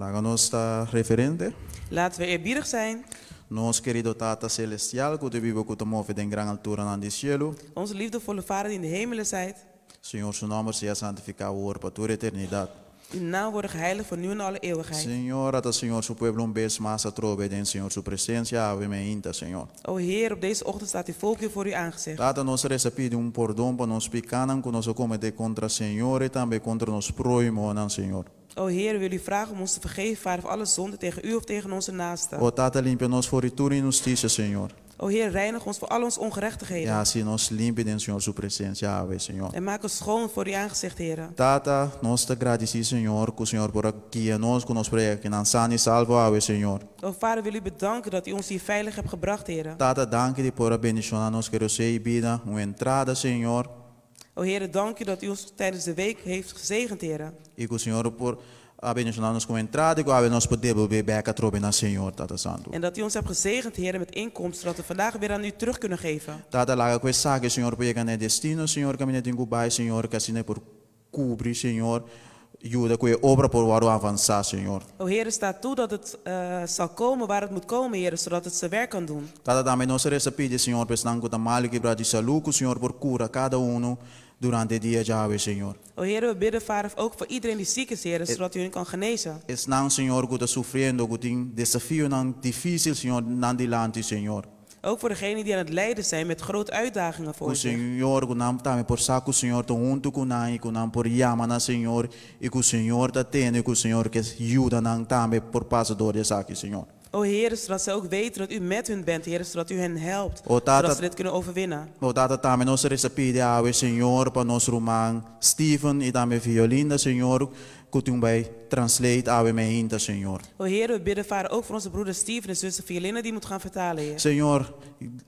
Laga nos ta reverente. Laten we eerbiedig zijn. Nos kerido Tata Selestial, ku ta biba ku ta move den gran alturanan di shelu. Onze liefdevolle Vader die in de hemelen zijt. Señor su nòmber sea santifiká awor pa tur eternidat. Uw naam worde geheiligd van nu en alle eeuwigheid. Señor, ata Señor su pueblo un bes mas atrobe den Señor su presensia awe meinta, Señor. O Heer, op deze ochtend staat uw volk weer voor uw aangezicht. Tata, nos ta resa pidi un pordon pa nos pikánan ku nos a kometé kontra Señor i tambe kontra nos próhimonan, Señor. O Heer, we willen u vragen om ons te vergeven, Vader, voor alle zonden tegen u of tegen onze naasten. O Tata, limpia nos for di tur inhustisia, Señor. O Heer, reinig ons voor al onze I ongerechtigheden. hasi nos limpi den Señor su presensia awe, Señor. En maak ons schoon voor uw aangezicht, Heere. Tata, nos ta gradisí Señor ku Señor por a guia nos ku nos por a yega akinan san i salvo awe, Señor. O Vader, we willen u bedanken dat u ons hier veilig hebt gebracht, Heere. Tata, danki di por a bendishoná nos ku e rosé i bida, un entrada, Señor. O Heere, dank u dat u ons tijdens de week heeft gezegend, Heere. I ku Señor por a bendishoná nos ku entrada i ku awe nos por debolbé bèk atrobe na Señor, Tata Santu. En dat u ons hebt gezegend, Heere, met inkomsten, zodat we vandaag weer aan u terug kunnen geven. Tata, laga ku esaki, Señor, por yega na e destino, Señor, kaminda tin ku bai, Señor, ku asina e por kubri, Señor, yuda ku e obra por wòrdu avansá, Señor. O Heere, sta toe dat het zal komen waar het moet komen, Heere, zodat het zijn werk kan doen. Tata, tambe nos a resa pidi, Señor, pa esnan ku ta malu kibrá di salú, ku Señor por kura kada unu durante e dia djawe, Señor. O Heere, we bidden, Vader, ook voor iedereen die ziek is, Heere, zodat u hen kan genezen. Esnan, Señor, ku ta sufriendo, ku tin desafionan difísil, Señor, nan dilanti, Señor. Ook voor degenen die aan het lijden zijn met grote uitdagingen Ku voor zich. Señor, ku nan tambe por sa ku Señor ta huntu ku nan i ku nan por yama na Señor i ku Señor ta tende i ku Señor ke yuda nan tambe por pasa dor di esaki, Señor. O Heer, zodat zij ook weten dat U met hun bent, Heer, zodat U hen helpt, O Tata, zodat ze dit kunnen overwinnen. O Tata, tambe nos ta resa pidi awe, Señor, pa nos ruman Steven i tambe Violinda, Señor, ku tin bai translate awe meinta, Señor. O Heer, we bidden, Vader, ook voor onze broeder Steven en zuster Violinda die moet gaan vertalen, Heer. Señor,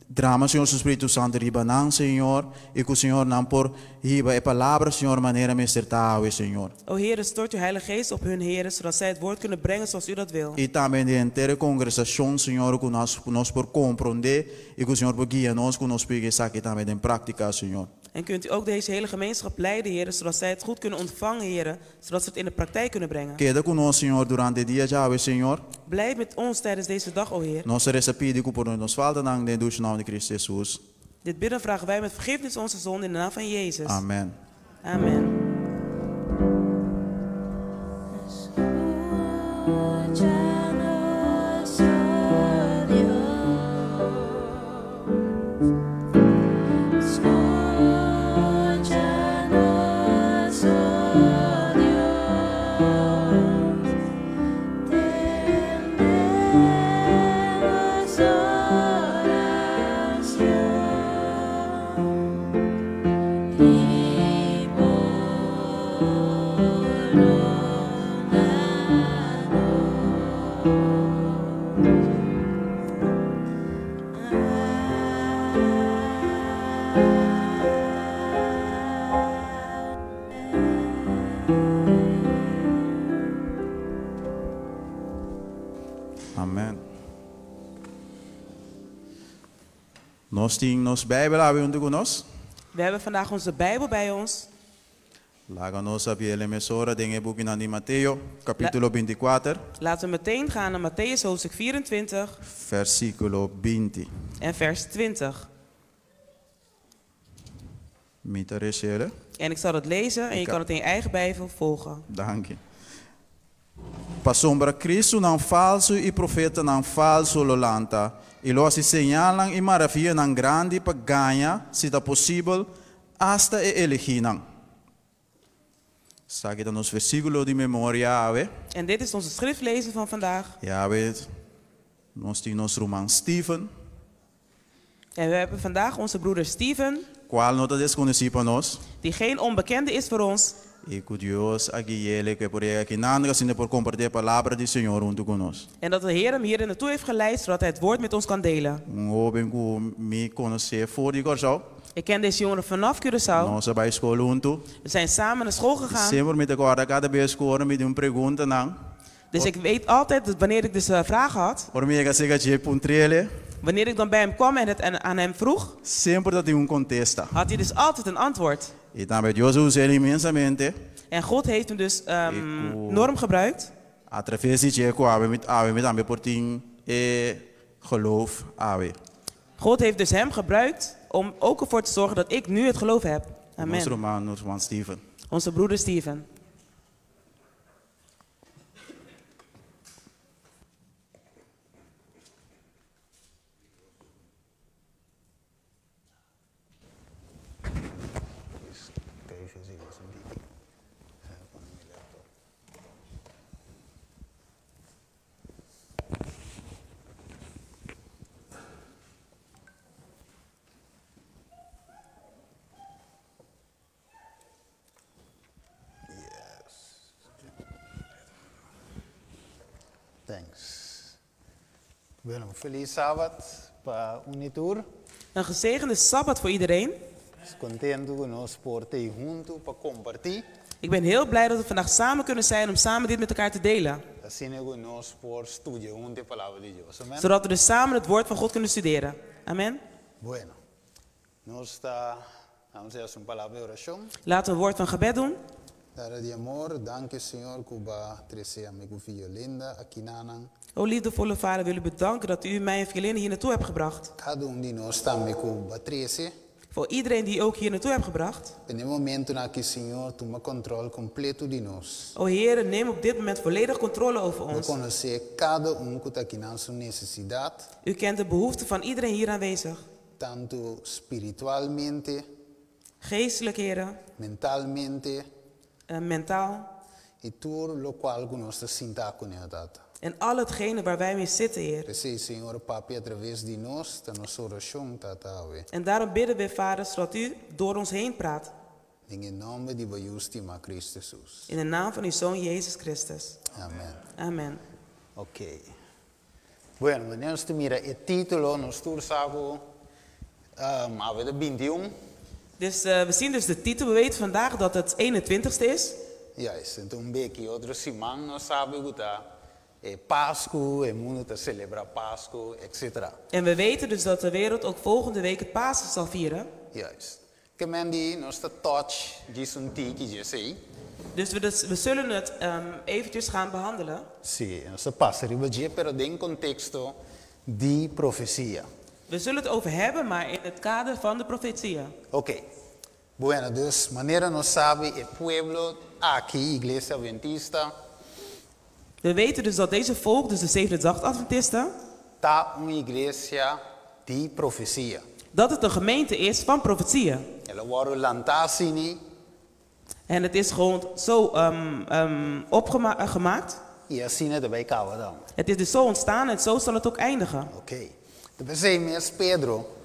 drama Señor su Spiritu Santu riba nan, Señor, i ku Señor nan por hiba e palabra, Señor, manera mester ta awe, Señor. O Heere, stort uw Heilige Geest op hun, Heere, zodat zij het woord kunnen brengen zoals u dat wil. I tambe den henter e kongresashon, Señor, ku nos ku nos por komprondé i ku Señor por guia nos ku nos pega esaki tambe den práktika, Señor. En kunt u ook deze hele gemeenschap leiden, Heere, zodat zij het goed kunnen ontvangen, Heere, zodat ze het in de praktijk kunnen brengen. Keda ku nos, Señor, durante e dia djawe, Señor. Blijf met ons tijdens deze dag, o Heer. Nos ta resa pidi ku por nos faltanan den dushi nòmber di Cristo Hesus. Dit bidden vragen wij met vergiffenis onze zonden in de naam van Jezus. Amen. Amen. Amen. Nos tin nos Bijbel awe huntu ku nos. We hebben vandaag onze Bijbel bij ons. Laga nos abiel e mesora den e bukinan di Mateo, kapítulo 24. Laten we meteen gaan naar Mattheüs hoofdstuk 24. Versíkulo 20. En vers 20. Mi ta resele. En ik zal het lezen en je kan het in je eigen Bijbel volgen. Danki. Pasobra Cristonan falsu i profetanan falsu lo lanta, i lo hasi señalnan i maravianan grandi pa gaña, si ta posibel, asta e elegínan. Esaki ta nos versíkulo di memoria awe. En dit is onze schriftlezing van vandaag. I awe nos tin nos ruman Steven. En we hebben vandaag onze broeder Steven. Cual no ta desconoci pa nos. Die geen onbekende is voor ons. Y cu Dios a guiele cu e por yega aki nan asina e por comparti e palabra di Señor hunto cu nos. En dat de Heer hem hier naartoe heeft geleid zodat hij het woord met ons kan delen. Un hoben cu mi conoce for di Corsou. Ik ken deze jongere vanaf Curaçao. Nos a bay scol hunto. We zijn samen naar school gegaan. Semper mi ta corda cada bes cu ora mi tin un pregunta nan. Dus ik weet altijd dat wanneer ik dus vragen had. Ora mi yega cerca dje puntrele. Wanneer ik dan bij hem kwam en het aan hem vroeg. Semper ta tin un contesta. Had hij dus altijd een antwoord. Y tambe Dios a usa el inmensamente. En God heeft hem dus enorm gebruikt. A traves di dje ku awe mi awe mi tambe por tin e geloof awe. God heeft dus hem gebruikt om ook ervoor te zorgen dat ik nu het geloof heb. Nos Amen. ruman, nos ruman Steven. Onze broeder Steven. Thanks. Bueno, feliz Sabbat pa un i tur. Een gezegende Sabbat voor iedereen. Kontentu ku nos por ta huntu pa kompartí. Ik ben heel blij dat we vandaag samen kunnen zijn om samen dit met elkaar te delen. Asina ku nos por studia huntu e palabra di Dios. Amen. Zodat we dus samen het woord van God kunnen studeren. Amen. Bueno, nos ta, ban hasi un palabra di orashon. Laten we een woord van gebed doen. Tata di amor, danki Señor ku Bo a trese ami ku Violinda akinan. O liefdevolle Vader, wil u bedanken dat u mij en Violinda hier naartoe hebt gebracht. Kada un di nos tambe ku Bo a trese. Voor iedereen die u ook hier naartoe hebt gebracht. Na e momento aki, Señor, tuma kontròl kompleto di nos. O Heer, neem op dit moment volledig controle over Bo ons. konosé kada un ku ta akinan su nesesidat, U kent de behoeften van iedereen hier aanwezig. Tantu spiritualmente, Geestelijk, Heer, mentalmente, mentaal. I tur lokual ku nos ta sinta kuné, Tata. En al hetgene waar wij mee zitten, Heer. P'esei, Señor, papia a traves di nos, ta nos orashon, Tata, awe. En daarom bidden we, Vader, zodat u door ons heen praat. Den e nòmber di bo Yu stimá, Kristu Hesus. In de naam van uw Zoon Jezus Christus. Amen. Amen. Ok. Bueno, manera nos ta mira e título, nos tur sa ku awe ta 21. Dus we zien dus de titel. We weten vandaag dat het 21ste is. Juist, anto un beki otro siman nos sabi ku ta e Pasku, e mundu ta selebrá Pasku, etc. En we weten dus dat de wereld ook volgende week het Pasen zal vieren. Juist. Ke men di nos ta touch djis un tiki dje esei. Dus we zullen het eventjes gaan behandelen. Sí, nos ta pasa riba dje, pero den konteksto di profesia. We zullen het over hebben, maar in het kader van de profetieën. Ok. Bueno, dus manera nos sabi e pueblo aki, Iglesia Adventista, We weten dus dat deze volk, dus de Zevende Dag Adventisten, ta un iglesia di profesia. dat het een gemeente is van profetieën. El a wòrdu lantá asina. En het is gewoon zo opgemaakt. I asina e ta bai kaba dan. Het is dus zo ontstaan en zo zal het ook eindigen. Ok. Ta p'esei mes Pedro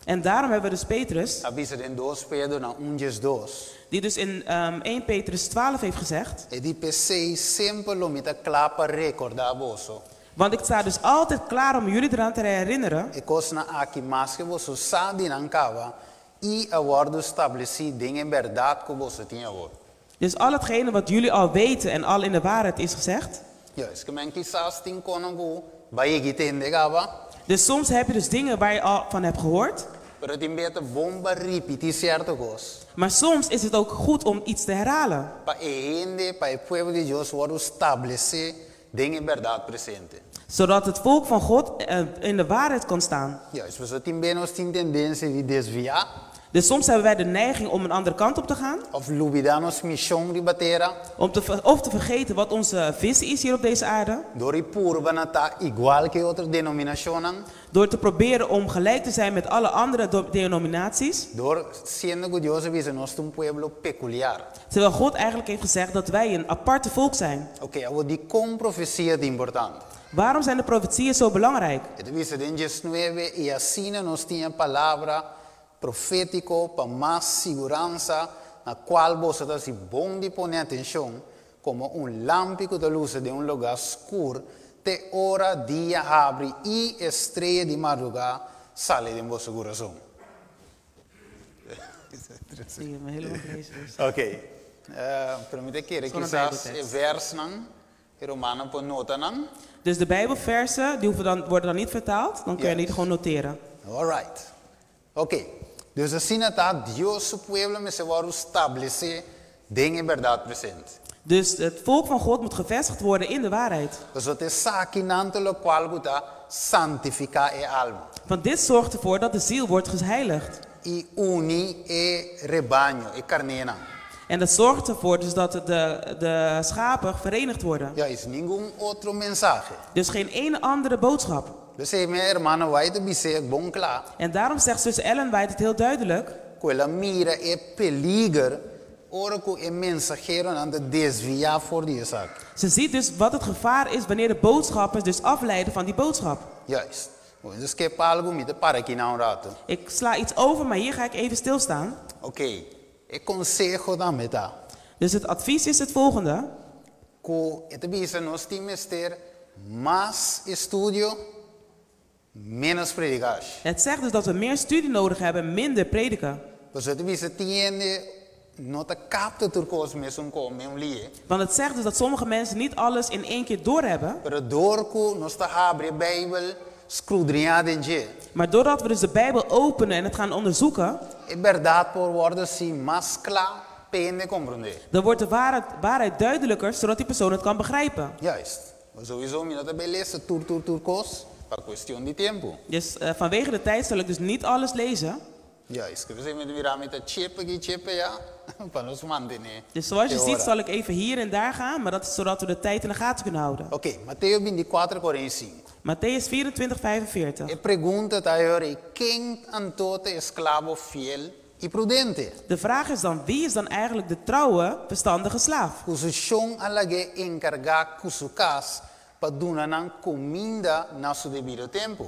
En daarom hebben we dus Petrus, a bisa den 2 Pedro na 1:12. die dus in 1 Petrus 12 heeft gezegd, E di p'esei semper lo mi ta kla pa rekordá boso. Want ik sta dus altijd klaar om jullie eraan te herinneren. E kosnan aki maske boso sa di nan kaba i a wòrdu stablesí den e bèrdat ku boso tin awor. Dus al hetgene wat jullie al weten en al in de waarheid is gezegd. Juist, ke men kisas tin kosnan ku bo a yega di tende kaba. Dus soms heb je dus dingen waar je al van hebt gehoord. Pero tin bia ta bon pa ripití sierto kos. Maar soms is het ook goed om iets te herhalen. Pa e hende, pa e pueblo di Dios wòrdu stablesé den e bèrdat presente. Zodat het volk van God in de waarheid kan staan. Juist, pasobra tin bia nos tin tendensia di desviá. Dus soms hebben wij de neiging om een andere kant op te gaan. Òf lubidá nos mishon riba tera. Of te vergeten wat onze visie is hier op deze aarde. Dor di purba na ta igual ku otro denominashonnan. Door te proberen om gelijk te zijn met alle andere denominaties. Dor siendo ku Dios a bisa nos ta un pueblo pekuliar. Terwijl God eigenlijk heeft gezegd dat wij een aparte volk zijn. Oké, awor dikon profesia ta importante? Waarom zijn de profetieën zo belangrijk? E ta bisa den 19 i asina nos tin e palabra profétiko pa mas siguransa na kual boso ta hasi bon di pone atenshon komo un lampi ku ta lusa den un lugá skur te ora dia habri i e strea di mardugá sali den boso kurason. Sí, mi helemaal gelezen dus. Oké, pero mi ta kere Zo'n kisas Bijbeltekst. e versnan, e rumannan por nota nan. Dus de Bijbelversen, die hoeven dan, worden dan niet vertaald, dan kun je Yes. die gewoon noteren. All right. Oké. Dus asina ta Dios su pueblo mester wòrdu stablesé den e bèrdat presente. Dus het volk van God moet gevestigd worden in de waarheid. Pasobra ta esakinan ta lokual ku ta santifiká e alma. Want dit zorgt ervoor dat de ziel wordt geheiligd. I uni e rebaño, e karnénan. En dat zorgt ervoor dus dat de schapen verenigd worden. Juist, ningun otro mensahe. Dus geen ene andere boodschap. P'esei mi hermana White a bis'é bon kla. En daarom zegt zus Ellen White het heel duidelijk. Ku el a mira e peliger ora ku e mensaheronan ta desviá for di esaki. Ze ziet dus wat het gevaar is wanneer de boodschappers dus afleiden van die boodschap. Juist. Bo ta skep algu, mi ta para aki na un ratu. Ik sla iets over, maar hier ga ik even stilstaan. Oké, e konseho tambe ta. Dus het advies is het volgende. Ku e ta bisa nos tin mester mas estudio, ménos predikashi. Het zegt dus dat we meer studie nodig hebben, minder prediken. Pasobra e ta bisa tin hende no ta kapta tur kos mesun kon, mesun lie. Want het zegt dus dat sommige mensen niet alles in één keer doorhebben. Pero dor ku nos ta habri e Beibel, skrudriñá den dje. Maar doordat we dus de Bijbel openen en het gaan onderzoeken. E bèrdat por wòrdu si mas kla p'e hende komprondé. Dan wordt de waarheid, waarheid duidelijker, zodat die persoon het kan begrijpen. Juist. Souiso mi no ta bay lesa tur tur tur kos pa kuestion di tempu. Dus vanwege de tijd zal ik dus niet alles lezen. Juist, ku p'esei mi ta mira mi ta chepa aki chepa ya pa nos mantené Dus zoals je e ziet ora. zal ik even hier en daar gaan, maar dat is zodat we de tijd in de gaten kunnen houden. Oké, Mateo bintikuater kuarenta i sinku. Mattheüs 24, 45. E pregunta ta e ora ei, Ken anto ta e esklabo fiel i prudente? De vraag is dan, wie is dan eigenlijk de trouwe, verstandige slaaf? Ku su shon a lag'é enkargá ku su kas pa duna nan kuminda na su debido tempu.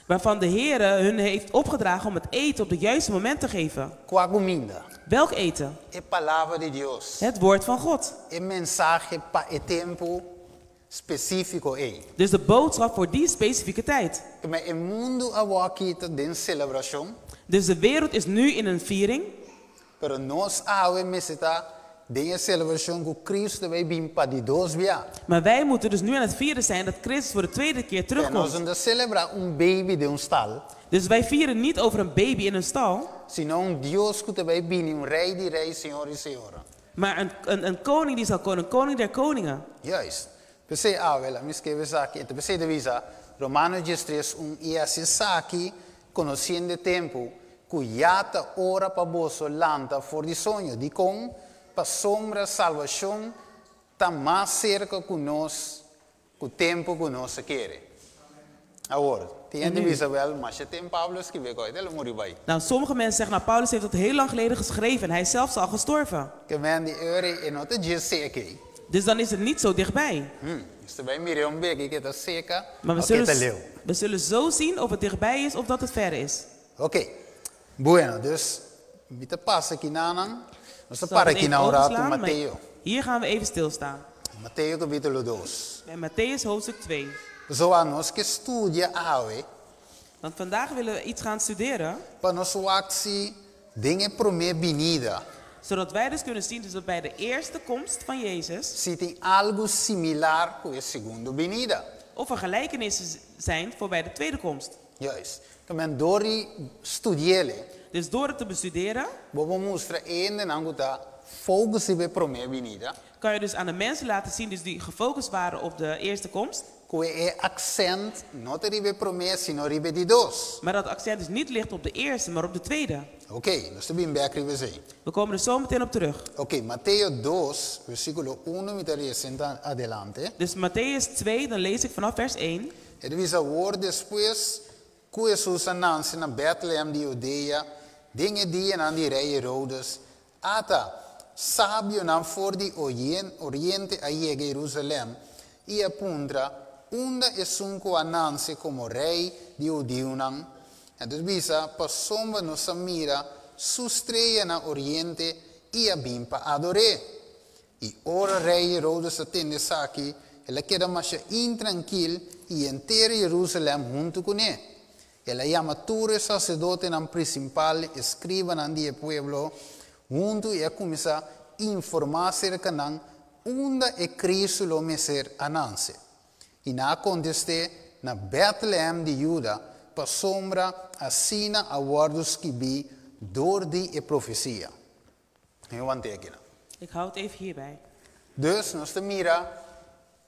Waarvan de Heere hun heeft opgedragen om het eten op het juiste moment te geven. Kua kuminda? Welk eten? E Palabra di Dios. Het woord van God. E mensahe pa e tempu spesífiko ei. Dus de boodschap voor die specifieke tijd. Keme e mundu awor-aki ta den selebrashon. Dus de wereld is nu in een viering. Pero nos awe mester ta den e selebrashon ku Cristo ta bai bin pa di dos bia. Maar wij moeten dus nu aan het vieren zijn dat Christus voor de tweede keer Nos terugkomt. no ta selebrá un baby den un stal. Dus wij vieren niet over een baby in een stal. Sino un Dios ku ta bai bini, un Rei di rei, Señor di señora. Maar een koning die zal komen, een koning der koningen. Juist. P'esei awe la mi skirbi esaki, e ta p'esei ta bisa, Romano diestres un i hasi esaki konosiendo e tempu ku ya ta ora pa boso lanta for di soño. Dikon? Pasobra salbashon ta mas serka ku nos ku tempu ku nos a kere. Awor, tin hende bisa, Wèl, masha tempu Pablo a skirbi koi, el a muri bai. Nou, sommige mensen zeggen, nou, Paulus heeft dat heel lang geleden geschreven en hij is zelfs al gestorven. Ke men di ora e no ta dje seka ei. Dus dan is het niet zo dichtbij. Hm, nos ta bai mira un bek ke ta seka Maar we of ke ta zullen, leu. we zullen zo zien of het dichtbij is of dat het ver is. Oké, bueno, dus mi ta pasa kinanan, nos ta Zal para het even kina un ratu overslaan, maar Mateo. Hier gaan we even stilstaan. Mateo kapítulo dos. Bij Mattheüs hoofdstuk 2. Pasobra nos ke studia awe. Want vandaag willen we iets gaan studeren. Pa nos wak si den e promé binida. Zodat wij dus kunnen zien dus dat bij de eerste komst van Jezus. Si tin algu similar ku e segundo binida. Of er gelijkenissen zijn voor bij de tweede komst. Juist. Ke men dor di studi'el. Dus door het te bestuderen. Bo por mustra e hendenan ku ta focus riba e promé binida. Kan je dus aan de mensen laten zien dus die gefocust waren op de eerste komst. Ku e aksènt no ta riba e promé, sino riba e di dos. Maar dat accent dus niet ligt op de eerste, maar op de tweede. Oké, nos ta bin bèk riba esei. We komen er zo meteen op terug. Oké, Mateo dos, versíkulo uno mi ta lesa enta adelante. Dus Mattheüs 2, dan lees ik vanaf vers 1. E ta bisa awor despues ku Hesus a nanse na Bètlehèm di Hudea, den e dianan di rei Herodes, ata, sabionan for di oriente a yega Herusalèm i a puntra, Unda esun ku a nanse komo rei di hudiunan? Entos bisa, Pasobra nos a mira su strea na oriente i a bin pa ador'é. I ora rei Herodes a tende esaki, el a keda masha intrankil i henter Jerusalèm huntu kuné. El a yama tur e saserdotenan prinsipal, e skribanan di e pueblo, huntu i a kuminsá informá aserka nan unda e Kristu lo mester a nanse. I nan a kontest'é, Na Bètlehèm di Juda, pasobra asina a wòrdu skibí dor di e profesia. Mi want'é akinan. Ik hou het even hierbij. Dus nos ta mira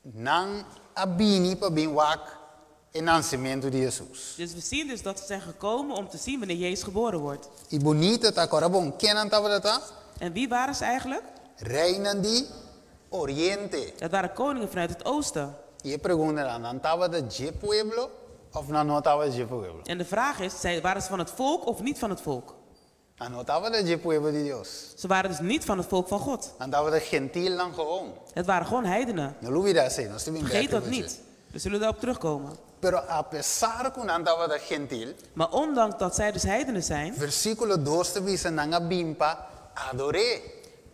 nan a bini pa bin wak e nasementu di Hesus. Dus we zien dus dat ze zijn gekomen om te zien wanneer Jezus geboren wordt. I bunita ta kòrda bon, ken nan tabata? En wie waren ze eigenlijk? Reinan di Oriente. Dat waren koningen vanuit het oosten. I e pregunta ta, nan tabata di pueblo òf nan no tabata di pueblo? En de vraag is, waren ze van het volk of niet van het volk? Nan no tabata di pueblo di Dios. Ze waren dus niet van het volk van God. Nan tabata gentilnan gewoon. Het waren gewoon heidenen. No lubidá esei, nos ta bin Vergeet dat niet. We zullen daarop terugkomen. Pero apesar ku nan tabata gentil, Maar ondanks dat zij dus heidenen zijn, versíkulo 2 ta bisa nan a bin pa ador'é.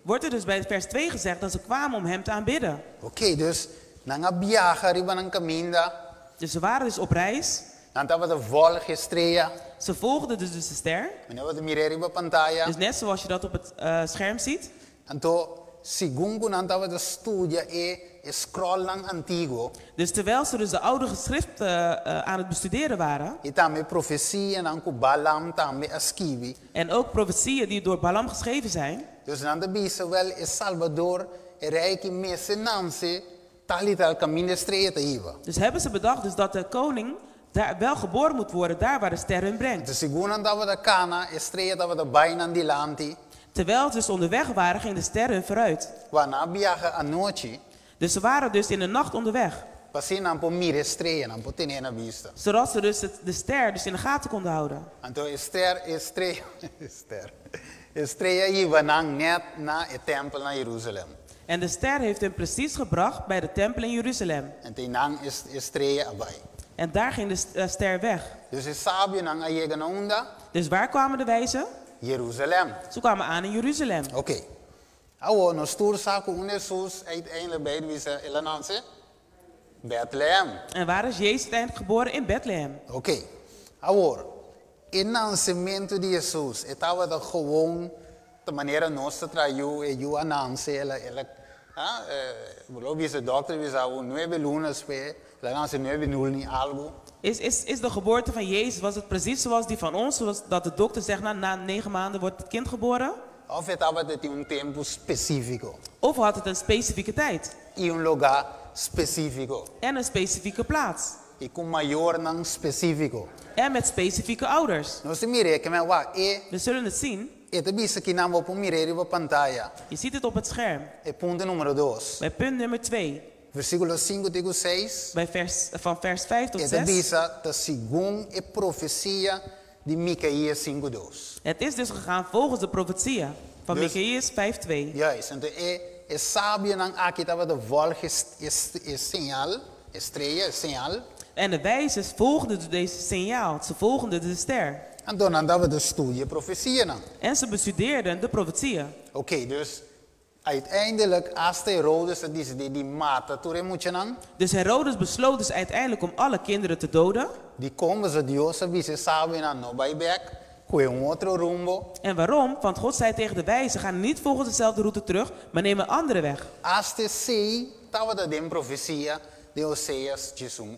Wordt er dus bij vers 2 gezegd dat ze kwamen om hem te aanbidden. Oké, dus nan a biaha riba nan kaminda. Dus ze waren dus op reis. Nan tabata volg e strea. Ze volgden dus de ster. Manera bo ta mir'é riba pantaya. Dus net zoals je dat op het scherm ziet. Anto, segun ku nan tabata studia e scrollnan antiguo. Dus terwijl ze dus de oude geschriften aan het bestuderen waren. I tambe profesianan ku Balaam tambe a skibi. En ook profetieën die door Balaam geschreven zijn. Dus nan ta bisa wel e Salbador, e rei aki mester nase tal i tal kaminda e strea ta hiba. Dus hebben ze bedacht dus dat de koning daar wel geboren moet worden, daar waar de ster hun brengt. Anto segun nan tabata kana, e strea tabata bai nan dilanti. Terwijl ze dus onderweg waren, ging de ster hun vooruit. Wak, nan a biaha anochi. Dus ze waren dus in de nacht onderweg. Pa asina nan por mira e strea, nan por ten'é na bista. Zodat ze dus de ster dus in de gaten konden houden. Anto e ster, e strea, e ster, e strea a hiba nan nèt na e tèmpel na Jerusalèm. En de ster heeft hen precies gebracht bij de tempel in Jeruzalem. Anto einan e strea a bai. En daar ging de ster weg. Dus e sabionan a yega na unda? Dus waar kwamen de wijzen? Jerusalèm. Ze kwamen aan in Jeruzalem. Oké. Awor, nos tur sa ku unda Hesus uiteindelijk Beibel bisa el a nase? Bethlehem. En waar is Jezus uiteindelijk geboren? In Bethlehem. Oké. Awor, e nasementu di Hesus, e tabata gewoon ta manera nos ta traha yu, e yu a nase, el a, el a, ah, bo lo bisa dòkter bisa bo nuebe luna despues, el a nase nuebe luna i algu. Is de geboorte van Jezus, was het precies zoals die van ons, zoals dat de dokter zegt, nou, na 9 maanden wordt het kind geboren? Òf e tabatin un tempu spesífiko? Of had het een specifieke tijd? I un lugá spesífiko. En een specifieke plaats. I ku mayornan spesífiko. En met specifieke ouders. Nos ta mir'é ke men wak e. We zullen het zien. E ta bisa ku nan bo por mir'é riba pantaya. Je ziet het op het scherm. E punto number 2. Bij punt nummer 2. Versíkulo 5 te 6. Van vers 5 tot E ta 6. bisa ta segun e profesia di Mikaías 5 2. Het is dus gegaan volgens de profetieën van Michaïs 5:2. Juist, anto e e sabionan aki tabata volg e e señal, e strea, e señal. En de wijzen volgden dus deze signaal. Ze volgden de ster. Anto nan tabata studia e profesianan. En ze bestudeerden de profetieën. Oké, dus uiteindelijk hasta Herodes a disidí di mata tur e muchanan. Dus Herodes besloot dus uiteindelijk om alle kinderen te doden. Dikon? Pasobra Dios a bisa e sabionan no bai bèk, kue un otro rumbo. En waarom? Want God zei tegen de wijzen, ga niet volgens dezelfde route terug, maar neem een andere weg. Hasta esei tabata den profesia di Oseas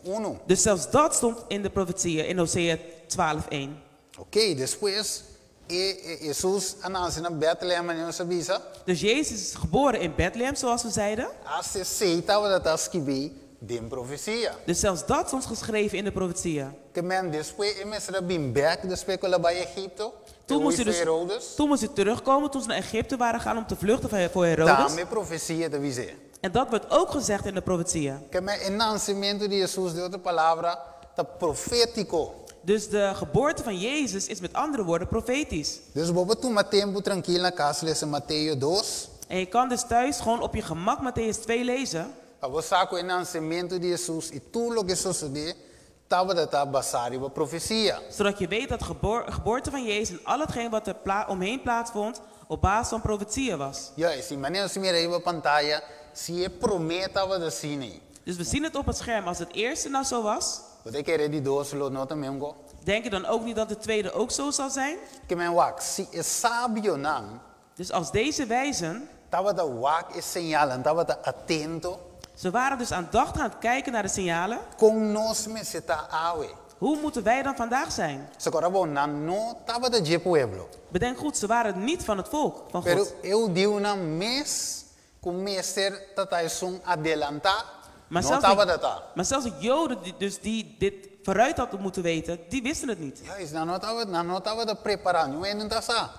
11. Dus zelfs dat stond in de profetieën in Hosea 12:1. Oké, despues e Hesus a nase na Bethlehem manera nos a bisa. Dus Jezus is geboren in Bethlehem, zoals we zeiden. Hasta esei tabata skibí den profesia. Dus zelfs dat stond geschreven in de profetieën. Ke men despues e mester a bin bèk despues ku el a bai Egipto, Toen moest hij dus, Herodes. toen moest hij terugkomen toen ze naar Egypte waren gegaan om te vluchten voor Herodes. Tambe profesia ta bis'é. En dat wordt ook gezegd in de profetieën. Ke men e nasementu di Hesus, den otro palabra, ta profétiko. Dus de geboorte van Jezus is met andere woorden profetisch. Dus bo por tuma tempu trankil na kas lesa Mateo 2. En je kan dus thuis gewoon op je gemak Mattheüs 2 lezen. Pa bo sa ku e nasementu di Hesus i tur loke a sosodé tabata basá riba profesia. Zodat je weet dat de geboorte van Jezus en al hetgeen wat er omheen plaatsvond op basis van profetieën was. Juist, i manera nos mira riba pantaya, si e promé tabata asina. Dus we zien het op het scherm. Als het eerste nou zo was, Bo ta kere di dos lo no ta meskos? Denk je dan ook niet dat de tweede ook zo zal zijn? Ke men wak, si e sabionan Dus als deze wijzen, tabata wak e señalnan, tabata atento. Ze waren dus aandachtig aan het kijken naar de signalen. Kon nos mester ta awe? Hoe moeten wij dan vandaag zijn? Kòrda bon, nan no tabata dje pueblo. Bedenk goed, ze waren niet van het volk van Pero God. e hudiunan mes Ku mester tabata esun adelantá, Maar no zelfs, de, tabata. Maar zelfs de Joden, die, dus die dit vooruit hadden moeten weten, die wisten het niet. Juist, nan no tabata prepará, niun hende no sa.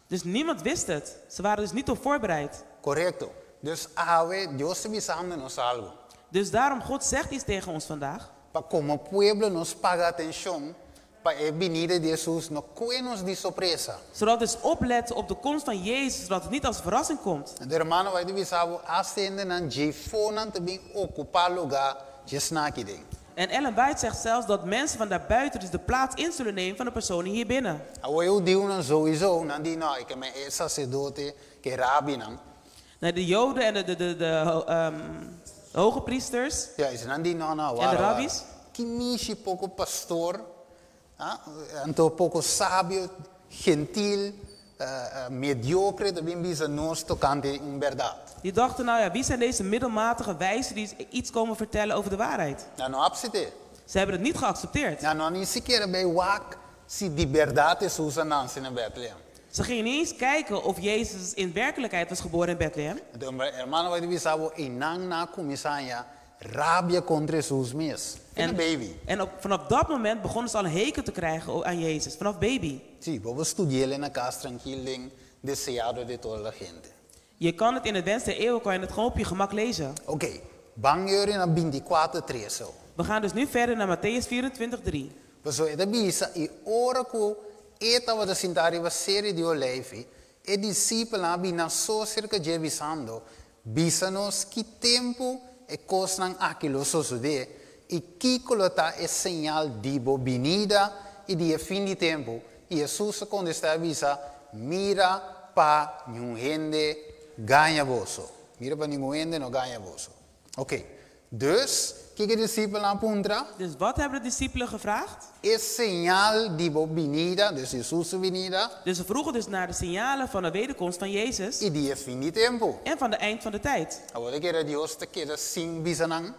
Dus niemand wist het. Ze waren dus niet op voorbereid. Korekto. Dus awe, Dios ta bisando nos algu. Dus daarom, God zegt iets tegen ons vandaag. Pa komo pueblo nos paga atenshon, pa e binida di Hesus no kohe nos di sorpresa. Zodat we dus opletten op de komst van Jezus, zodat het niet als verrassing komt. E ruman bai bisa bo, asta hendenan djafó nan ta bin okupá lugá di esnan aki den. En Ellen White zegt zelfs dat mensen van daarbuiten dus de plaats in zullen nemen van de personen hier binnen. Awor e hudiunan sowieso, nan di no, ke men e saserdote, ku rabinan. Nou, de Joden en de hoge priesters Ja, esnan di no, no, en de wara, wara. rabbies. Ki mishi poko pastor, ah, anto poko sabio, gentil, mediokre, ta bin bisa nos tokante un bèrdat. Die dachten: nou ja, wie zijn deze middelmatige wijzen die iets komen vertellen over de waarheid? Nan no a asept'é. Ze hebben het niet geaccepteerd. Nan no ni sikiera bai wak si di bèrdat Hesus a nase na Bethlehem. Ze gingen niet eens kijken of Jezus in werkelijkheid was geboren in Bethlehem. Anto, ruman bai bisa bo, einan nan a kuminsá rabia kontra Hesus mes. En baby. En vanaf dat moment begonnen ze al een hekel te krijgen aan Jezus, vanaf baby. Si, bo por studia na kas trankil den Deseado de toda la gente. Je kan het in het Wens der Eeuwen, kan je het gewoon op je gemak lezen. Ok, ban na 24, 3. We gaan dus nu verder naar Mattheüs 24, 3. Pasobra e ta bisa i ora ku e tabata sintá riba Seru di Oleifi, e disipelnan a bin nan so serka dje bisando: "Bisa nos ki tempu e kosnan aki lo sosodé i kiko lo ta e señal di bo binida i di e fin di tempu." I Hesus a kontestá i bisa: "Mira pa ningun hende gaña boso." Mira pa ningun hende no gaña boso. Ok. Dus, kiko e disipelnan a puntra? Dus wat hebben de discipelen gevraagd? E señal di bo binida, dus Hesus su binida, Dus ze vroegen dus naar de signalen van de wederkomst van Jezus i di e fin di tempu. En van de eind van de tijd. Awor, bo ta kere Dios ta keda sin bisa nan?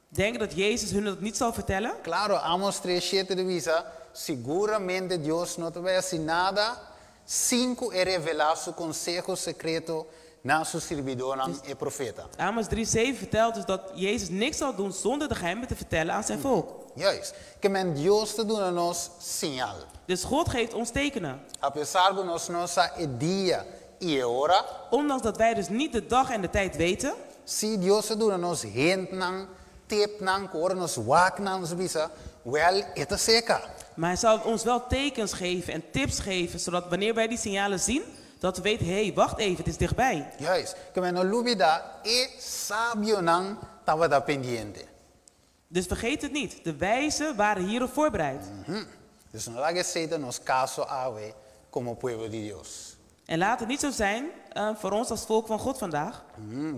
Denken dat Jezus hun dat niet zal vertellen? Klaro, Amos 3,7 ta bisa, siguramente Dios no ta bai hasi nada sin ku e revelá su konseho sekreto na su sirbidónan e profeta. Amos 3,7 vertelt dus dat Jezus niks zal doen zonder de geheimen te vertellen aan zijn volk. Juist. Ke men Dios ta duna nos señal. Dus God geeft ons tekenen. Apesar ku nos no sa e dia i e ora, Ondanks dat wij dus niet de dag en de tijd weten, si Dios ta duna nos hintnan, tipnan, ku ora nos wak nan nos bisa, wel, e ta serka. Maar hij zal ons wel tekens geven en tips geven, zodat wanneer wij die signalen zien, dat we weten: hé, hey, wacht even, het is dichtbij. Juist. Ke men no lubidá, e sabionan tabata pendiente. Dus vergeet het niet, de wijzen waren hierop voorbereid. Dus no laga esei ta nos kaso awe komo pueblo di Dios. En laat het niet zo zijn voor ons als volk van God vandaag,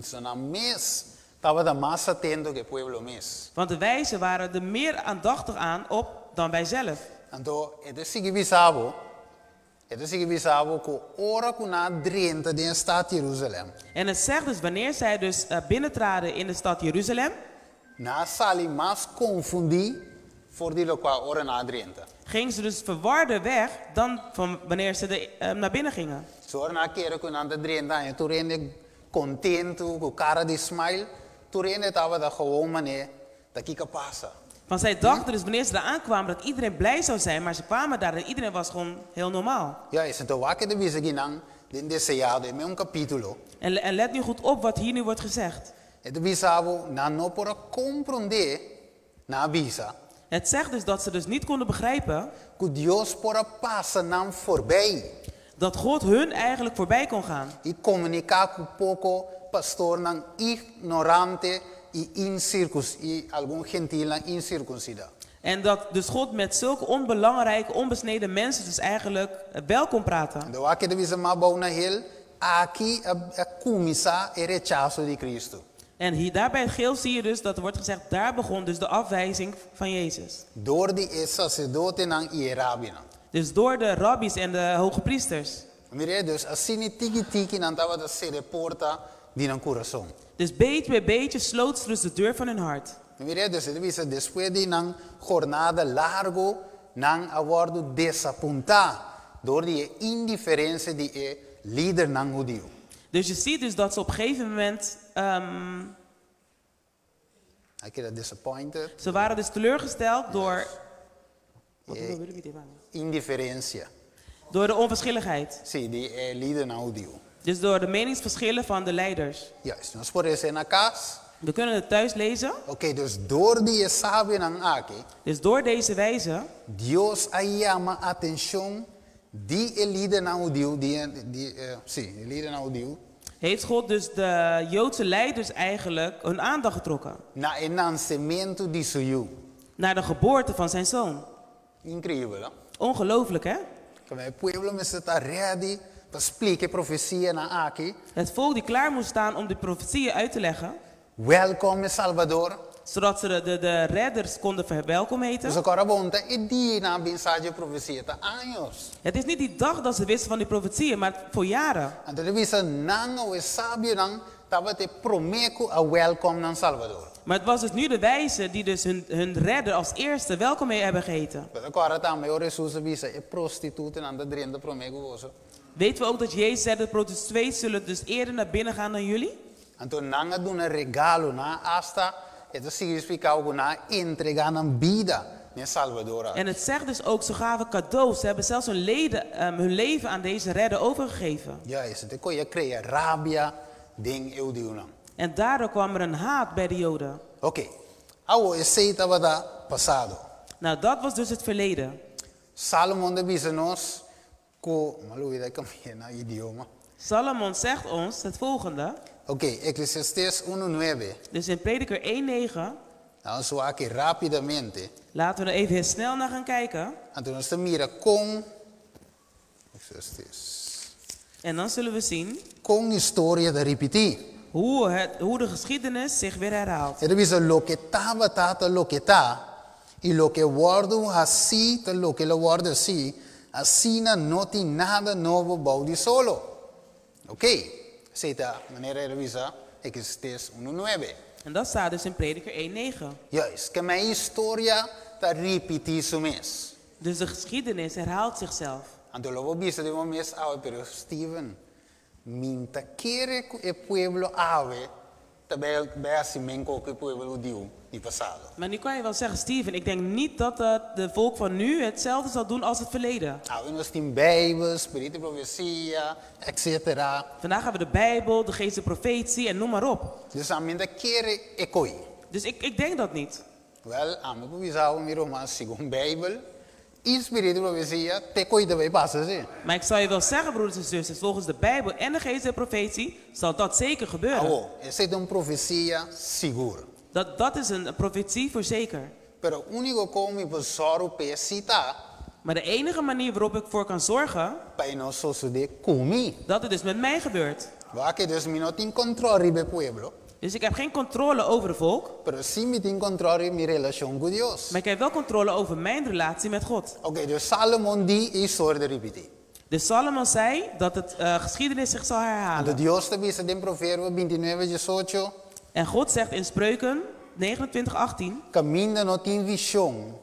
So nan mes tabata mas atento ku e pueblo mes. Want de wijzen waren er meer aandachtig aan op dan wij zelf. Anto, e ta sigui bisa bo, e ta sigui bisa bo ku ora ku nan a drenta den stat Jerusalem, En het zegt dus, wanneer zij dus binnentraden in de stad Jeruzalem, nan a sali mas konfundí for di loke ora nan a drenta. Gingen ze dus verwarder weg dan van wanneer ze er naar binnen gingen. So ora nan a kere ku nan ta drenta, i tur hende kontentu, ku kara di smile, tur hende tabata gewoon manera, ta kiko a pasa? Want zij dachten dus wanneer ze daar aankwamen dat iedereen blij zou zijn, maar ze kwamen daar en iedereen was gewoon heel normaal. Ja, anto wak e ta bisa akinan, den Deseado, e un kapítulo. En let nu goed op wat hier nu wordt gezegd. E ta bisa bo, nan no por a komprondé, nan a bisa, Het zegt dus dat ze dus niet konden begrijpen ku Dios por a pasa nan voorbij dat God hun eigenlijk voorbij kon gaan. I komuniká ku poko pastornan ignorante i insirkus i algun gentilnan insirkunsidá. En dat dus God met zulke onbelangrijke, onbesneden mensen dus eigenlijk wel kon praten. Anto wak e ta bisa mas abou na geel, aki a kuminsá e rechaso di Kristu. En hier, daar bij het geel zie je dus dat er wordt gezegd, daar begon dus de afwijzing van Jezus. Dor di e saserdotenan i e rabinan. Dus door de rabbies en de hoge priesters. Mira, dus asina tiki tiki nan tabata sera porta di nan kurason. Dus beetje bij beetje sloot ze dus de deur van hun hart. Mira, dus e ta bisa despues di nan jornada largu, nan a wòrdu desapuntá dor di e indiferensia di e lidernan hudiu. Dus je ziet dus dat ze op een gegeven moment, A keda disappointed. Ze waren dus teleurgesteld door, Wat wil ik niet? Indiferensia. Door de onverschilligheid. Si, di e lidernan hudiu. Dus door de meningsverschillen van de leiders. Juist, nos por les'é na kas. We kunnen het thuis lezen. Oké, dus dor di e sabionan aki. Dus door deze wijze. Dios a yama atenshon di e lidernan hudiu, di, di, si, e lidernan hudiu. Heeft God dus de Joodse leiders eigenlijk hun aandacht getrokken. Na e nansementu di su yu. Naar de geboorte van zijn zoon. Inkreibel, hè? Ongelooflijk, hè? Komo e pueblo mester ta ready pa splika e profesianan aki. Het volk die klaar moest staan om de profetieën uit te leggen. Welkom e Salbador. Zodat ze de redders konden verwelkom heten. Pasobra kòrda bon ta e dia nan a bin sa dje profesia ta años. Het is niet die dag dat ze wisten van die profetieën, maar voor jaren. Anto ta bisa nan o e sabionan tabata e promé ku a wèlkom nan Salbador. Maar het was dus nu de wijzen die dus hun redder als eerste welkom hebben geheten. Bo ta kòrda tambe ora Hesus a bisa e prostitutanan ta drenta promé ku boso. Weten we ook dat Jezus zei, de prostituees zullen dus eerder naar binnen gaan dan jullie? Anto nan a duna regalo, nan a asta, e ta sigui spliká ku nan a entregá nan bida n'e Salbador aki. En het zegt dus ook, ze gaven cadeaus, ze hebben zelfs hun, leden, hun leven aan deze redder overgegeven. Juist, anto e koe a krea rabia den e hudiunan. En daardoor kwam er een haat bij de Joden. Oké, awo esei tabata pasado. Nou, dat was dus het verleden. Salomon ta bisa nos ku, m'a lubida kambia na idioma. Salomon zegt ons het volgende. Oké, Eclesiastes unu nuebe. Dus in Prediker 1:9. Nos wak aki rápidamente. Laten we er even heel snel naar gaan kijken. Anto nos ta mira kon Eclesiastes. En dan zullen we zien. Kon historia ta ripití. Hoe de geschiedenis zich weer herhaalt. E ta bisa loke tabata ta loke ta, i loke wòrdu hasí ta loke lo wòrdu hasí, asina no tin nada nobo bou di solo. Oké, esei ta manera e ta bisa Eclesiastes unu nuebe. En dat staat dus in Prediker 1:9. Juist, ke men historia ta ripití su mes. Dus de geschiedenis herhaalt zichzelf. Anto lo bo bisa den bo mes awe, pero Steven, mi n'ta kere ku e pueblo awe ta bai bai hasi men ku e pueblo hudiu di pasado. Maar nu kan je wel zeggen, Steven, ik denk niet dat de volk van nu hetzelfde zal doen als het verleden. Awe nos tin Bijbel, spiritu di profesia, etcetera. Vandaag hebben we de Bijbel, de geest de profetie en noem maar op. Dus ami n'ta kere e koi. Dus ik denk dat niet. Wel, ami por bisa awe mi ruman, segun Bijbel i spiritu di profesia, te koi ta bai pasa si. Maar ik zal je wel zeggen, broeders en zusters, volgens de Bijbel en de geest der profetie zal dat zeker gebeuren. Awo, esei ta un profesia sigur. Dat is een profetie voor zeker. Pero úniko kon mi por sòru p'e si ta. Maar de enige manier waarop ik voor kan zorgen. Pa e no sosodé ku mi. Dat het dus met mij gebeurt. Wak, dus mi no tin kòntròl riba e pueblo. Dus ik heb geen controle over het volk. Pero sí mi tin kòntròl riba mi relashon ku Dios. Maar ik heb wel controle over mijn relatie met God. Oké, dus Salomon di e historia ta ripití. Dus Salomon zei dat het geschiedenis zich zal herhalen. Anto Dios ta bisa den Proverbio bintinuebe diesocho. En God zegt in Spreuken 29, 18. Kaminda no tin vishon,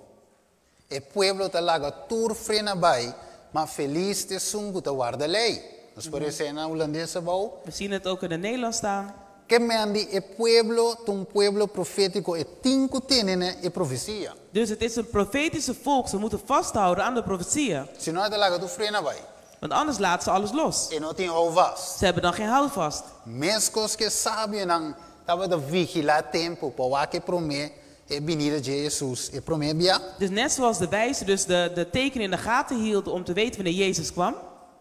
e pueblo ta laga tur frena bai, ma felis ta esun ku ta warda lei. Nos por esei na hulandes abou. We zien het ook in het Nederlands staan. Ke men di e pueblo ta un pueblo profétiko, e tin ku tene na e profesia. Dus het is een profetische volk, ze moeten vasthouden aan de profetieën. Si no e ta laga tur frena bai. Want anders laten ze alles los. E no tin houvast. Ze hebben dan geen houvast. Meskos ku e sabionan tabata vigilá tempu pa wak e promé e binida dje Hesus e promé bia. Dus net zoals de wijzen dus de tekenen in de gaten hielden om te weten wanneer Jezus kwam.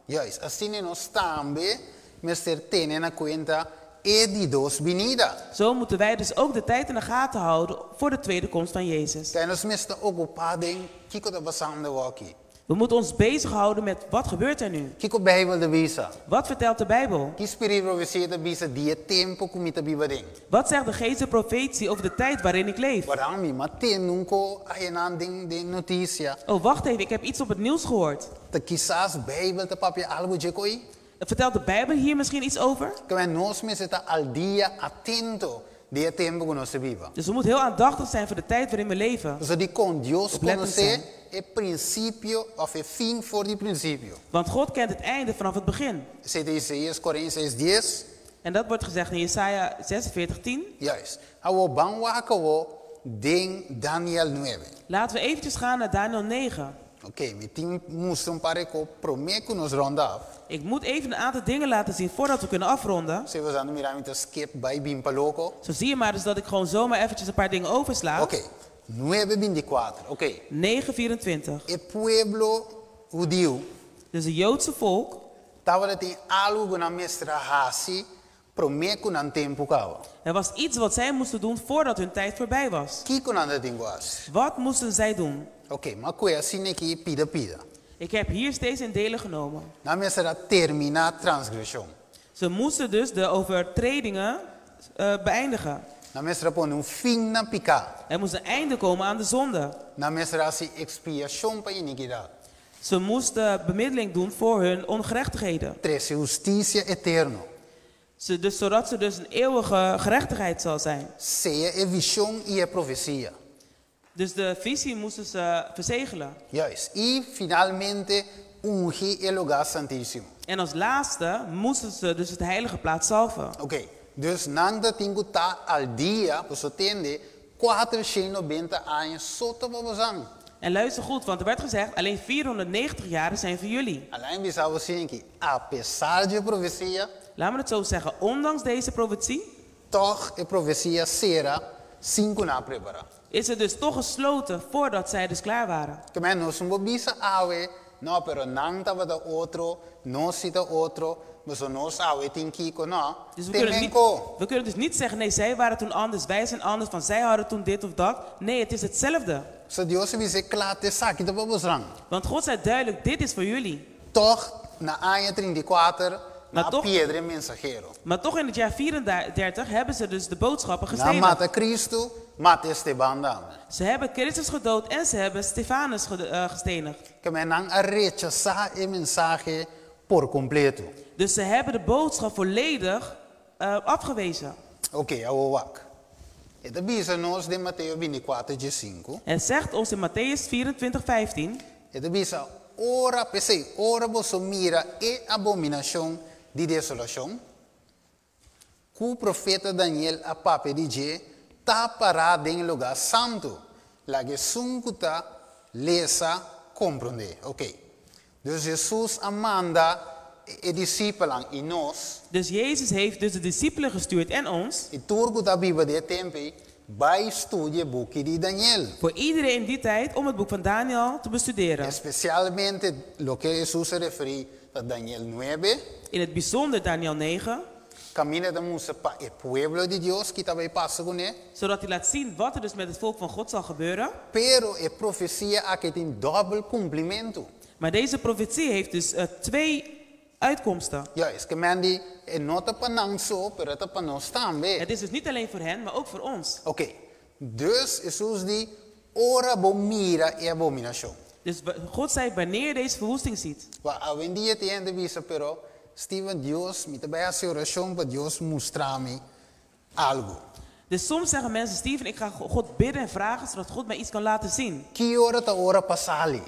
Juist, asina nos tambe mester tene na kuenta e di dos binida. Zo moeten wij dus ook de tijd in de gaten houden voor de tweede komst van Jezus. Kei nos mester okupá den kiko ta pasando awoki. We moeten ons bezighouden met wat gebeurt er nu? Kiko Bijbel ta bisa? Wat vertelt de Bijbel? Ki spiritu profesia ta bisa di e tempu ku mi ta biba den? Wat zegt de geest der profetie over de tijd waarin ik leef? Wara mi m'a tende un ko ayenan den den notisia. Oh, wacht even, ik heb iets op het nieuws gehoord. Ta kisas Bijbel ta papia algu dje koi? Vertelt de Bijbel hier misschien iets over? Kende nos mester ta al dia atento. Di e tempu ku nos ta biba. Dus we moeten heel aandachtig zijn voor de tijd waarin we leven. Pasobra dikon Dios Oplettend konosé zijn. e prinsipio òf e fin for di prinsipio. Want God kent het einde vanaf het begin. Esei ta Isaías 46, dies. En dat wordt gezegd in Jesaja 46, 10. Juist. Awor ban wak awor den Daniel 9. Laten we eventjes gaan naar Daniel 9. Ok, mi tin mustra un par di kos promé ku nos rond af. Ik moet even een aantal dingen laten zien voordat we kunnen afronden. Si bo mira mi ta skip bai bin pa loko. Zo zie je maar dus dat ik gewoon zomaar eventjes een paar dingen oversla. Ok, 9:24. Ok. 9:24. E pueblo hudiu Dus het Joodse volk, tabatin algu ku nan mester a hasi promé ku nan tempu kaba. Er was iets wat zij moesten doen voordat hun tijd voorbij was. Kiko nan tabatin ku hasi? Wat moesten zij doen? Ok, m'a kue asin'aki pida pida. Ik heb hier steeds in delen genomen. Nan mester a terminá transgreshon. Ze moesten dus de overtredingen beëindigen. Nan mester a pone un fin na piká. Er moest een einde komen aan de zonde. Nan mester a hasi ekspiashon pa inikidat. Ze moesten bemiddeling doen voor hun ongerechtigheden. Trese hustisia eterno. Dus zodat ze dus een eeuwige gerechtigheid zal zijn. Seya e vishon i e profesia. Dus de visie moesten ze verzegelen. Juist. I finalmente ungi e lugá santísimo. En als laatste moesten ze dus het heilige plaats zalven. Ok. Dus nan tabatin ku ta al dia, pasobra tende, 490 aña so ta pa boso. En luister goed, want er werd gezegd, alleen 490 jaren zijn voor jullie. Laga mi bisa bo asin'aki, apesar di e profesia, Laat me het zo zeggen, ondanks deze profetie, toch e profesia a sera sin ku nan a prepará. Is het dus toch gesloten voordat zij dus klaar waren. Ke men nos no por bisa awe, no, pero nan tabata otro, nos si ta otro, maar nos awe tin kiko, no. Dus we Te kunnen, niet, men ko. we kunnen dus niet zeggen, nee, zij waren toen anders, wij zijn anders, van zij hadden toen dit of dat. Nee, het is hetzelfde. So Dios a bisa kla, esaki ta pa boso. Want God zei duidelijk, dit is voor jullie. Toch na aña 34, Maar nan a toch- piedra e mensahero. Maar toch in het jaar 34 hebben ze dus de boodschappen Nan a gestenigd. mata Cristo, mata Esteban tambe. Ze hebben Christus gedood en ze hebben Stefanus gestenigd. Ke men nan a rechasá e mensahe por kompleto. Dus ze hebben de boodschap volledig afgewezen. Ok, awor wak. E ta bisa nos den Mateo 24, 5. Het zegt ons in Mattheüs 24, 15. E ta bisa, ora, p'esei, ora boso mira e abominashon di desolashon, ku profeta Daniel a papia di dje, ta pará den lugá santu. Laga esun ku ta lesa komprondé. Ok. Dus Jesus a manda e disipelnan i nos. Dus Jezus heeft dus de discipelen gestuurd en ons. I tur ku ta biba den e tempu ei, bai studia buki di Daniel. Voor iedereen in die tijd om het boek van Daniel te bestuderen. Espesialmente loke Jesus a referí na Daniel 9. In het bijzonder Daniel 9. Kaminda e ta mustra pa e pueblo di Dios kiko ta bai pasa kuné. Zodat hij laat zien wat er dus met het volk van God zal gebeuren. Pero e profesia aki tin dòbel kumplimentu. Maar deze profetie heeft dus twee uitkomsten. Juist, ke men di e no ta pa nan so, pero ta pa nos tambe. Het is dus niet alleen voor hen, maar ook voor ons. Oké, dus Jesus di ora bo mira e abominashon. Dus God zei, wanneer je deze verwoesting ziet. Wa awendia tin hende ta bisa, pero Steven Dios, mi ta bai hasi orashon pa Dios mustra mi algu. Dus soms zeggen mensen, Steven, ik ga God bidden en vragen, zodat God mij iets kan laten zien. Ki ora ta ora pa sali?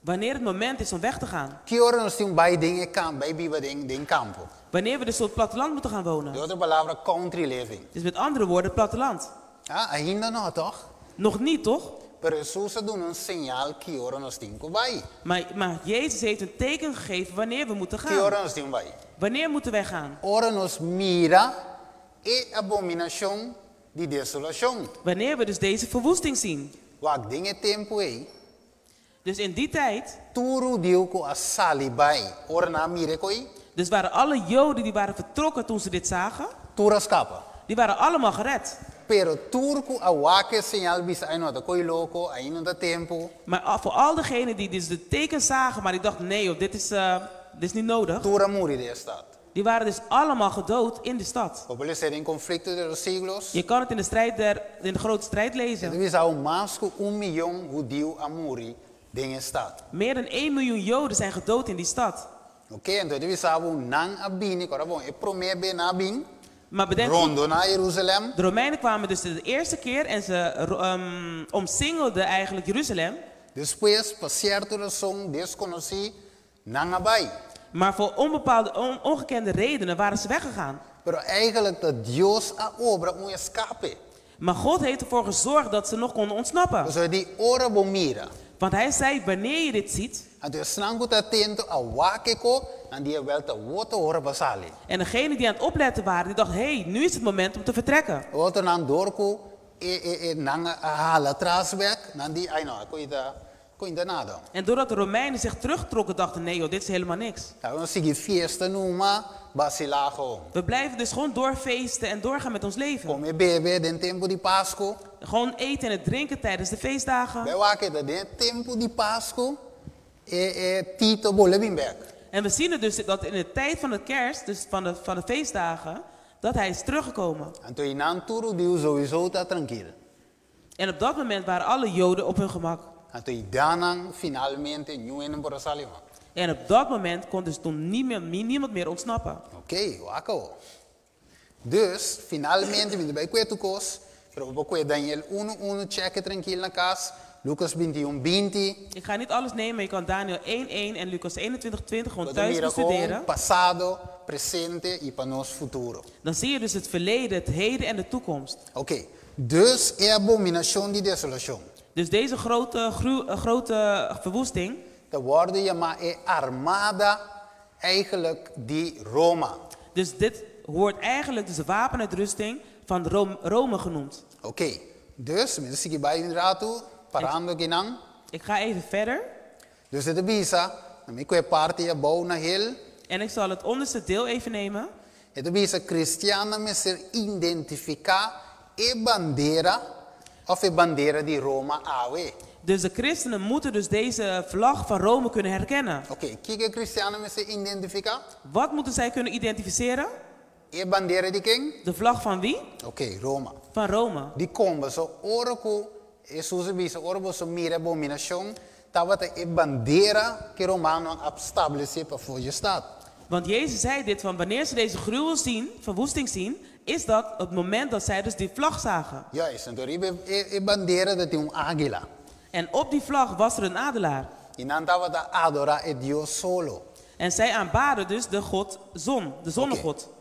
Wanneer het moment is om weg te gaan. Ki ora nos tin bai den e kampo, bai biba den kampo? Wanneer we dus op het platteland moeten gaan wonen. Den otro palabra, country living. Dus met andere woorden, platteland. Ah, ainda no, toch? Nog niet, toch? Pero Jesus a duna un señal ki ora nos tin ku bai. Maar Jezus heeft een teken gegeven wanneer we moeten Ki gaan. ora nos tin bai? Wanneer moeten wij gaan? Ora nos mira e abominashon di desolashon. Wanneer we dus deze verwoesting zien. Wak den e tempu ei. Dus in die tijd, Tur hudiu ku a sali bai. Ora nan a mira e kos ei. Dus waren alle Joden die waren vertrokken toen ze dit zagen, Tur a skapa. Die waren allemaal gered. Pero tur ku a wak e señal bisa ai no, ta kos loko, ainda no ta tempu. Maar voor al degenen die dus de tekens zagen, maar die dachten, nee joh, dit is niet nodig. Tur a muri den e stat. Die waren dus allemaal gedood in de stad. Bo por lesa den Conflicto de los Siglos. Je kan het in de grote strijd lezen. E ta bisa mas ku 1 mion hudiu a muri den e stat. Meer dan 1 miljoen Joden zijn gedood in die stad. Ok, anto e ta bisa nan a bini, awor bon, e promé be nan a bin. Maar bedenk goed, rondoná Jerusalèm. De Romeinen kwamen dus de eerste keer en ze omsingelden eigenlijk Jeruzalem. Despues, pa sierto rason deskonosí, nan a bai. Maar voor onbepaalde, ongekende redenen waren ze weggegaan. Pero eigenlijk ta Dios a obra un eskape. Maar God heeft ervoor gezorgd dat ze nog konden ontsnappen. Pasobra e di, ora bo mira. Want hij zei, wanneer je dit ziet. Anto esnan ku ta atento a wak e kos, nan di, wèl ta awor ta ora pa sali. En degene die aan het opletten waren, die dachten, hé, hey, nu is het moment om te vertrekken. Otronan dor ku e e e nan a hala atras bèk, nan di, ai no, e kos ei ta kos ei ta nada. En doordat de Romeinen zich terugtrokken, dachten, nee joh, dit is helemaal niks. Laga nos sigui fiesta numa, basilá gewoon. We blijven dus gewoon doorfeesten en doorgaan met ons leven. Kome bebe den tempu di Pasku. Gewoon eten en het drinken tijdens de feestdagen. Bai wak e ta den e tempu di Pasku e e Tito bole bin bèk. En we zien het dus dat in de tijd van de kerst, dus van de feestdagen, dat hij is teruggekomen. Anto einan tur hudiu souiso ta trankil. En op dat moment waren alle Joden op hun gemak. Anto eidanan finalmente niun hende por a sali man. En op dat moment kon dus toen niet meer, niemand meer ontsnappen. Oké, wak awo. Dus, finalmente mi ta bai kue tur kos, pero bo por kue Daniel unu unu chèk'e trankil na kas, Lucas 21 20. Ik ga niet alles nemen, maar je kan Daniel 1 1 en Lucas 21 20 gewoon Bo ta thuis mira kon bestuderen. pasado, presente i pa nos futuro. Dan zie je dus het verleden, het heden en de toekomst. Oké, dus e abominashon di desolashon. Dus deze grote, grote verwoesting. Ta wòrdu yamá e armada eigenlijk di Roma. Dus dit hoort eigenlijk dus de wapenuitrusting van Rome genoemd. Oké, dus mi ta sigui bai un ratu, parando akinan. Ik ga even verder. Dus e ta bisa, na mi ku e parti abou na hel. En ik zal het onderste deel even nemen. E ta bisa kristiannan mester identifiká e bandera òf e bandera di Roma awe. Dus de christenen moeten dus deze vlag van Rome kunnen herkennen. Oké, kiko e kristiannan mester identifiká? Wat moeten zij kunnen identificeren? E bandera di ken? De vlag van wie? Oké, Roma. Van Rome. Dikon, paso ora ku Hesus a bisa, ora boso mira e abominashon, tabata e bandera ku e romanonan a stablesé pafó dje stat. Want Jezus zei dit van wanneer ze deze gruwel zien, verwoesting zien, is dat het moment dat zij dus die vlag zagen. Juist, anto riba e bandera ta tin un águila. En op die vlag was er een adelaar. I nan tabata adorá e dios solo. En zij aanbaden dus de god zon, de zonnegod. Oké.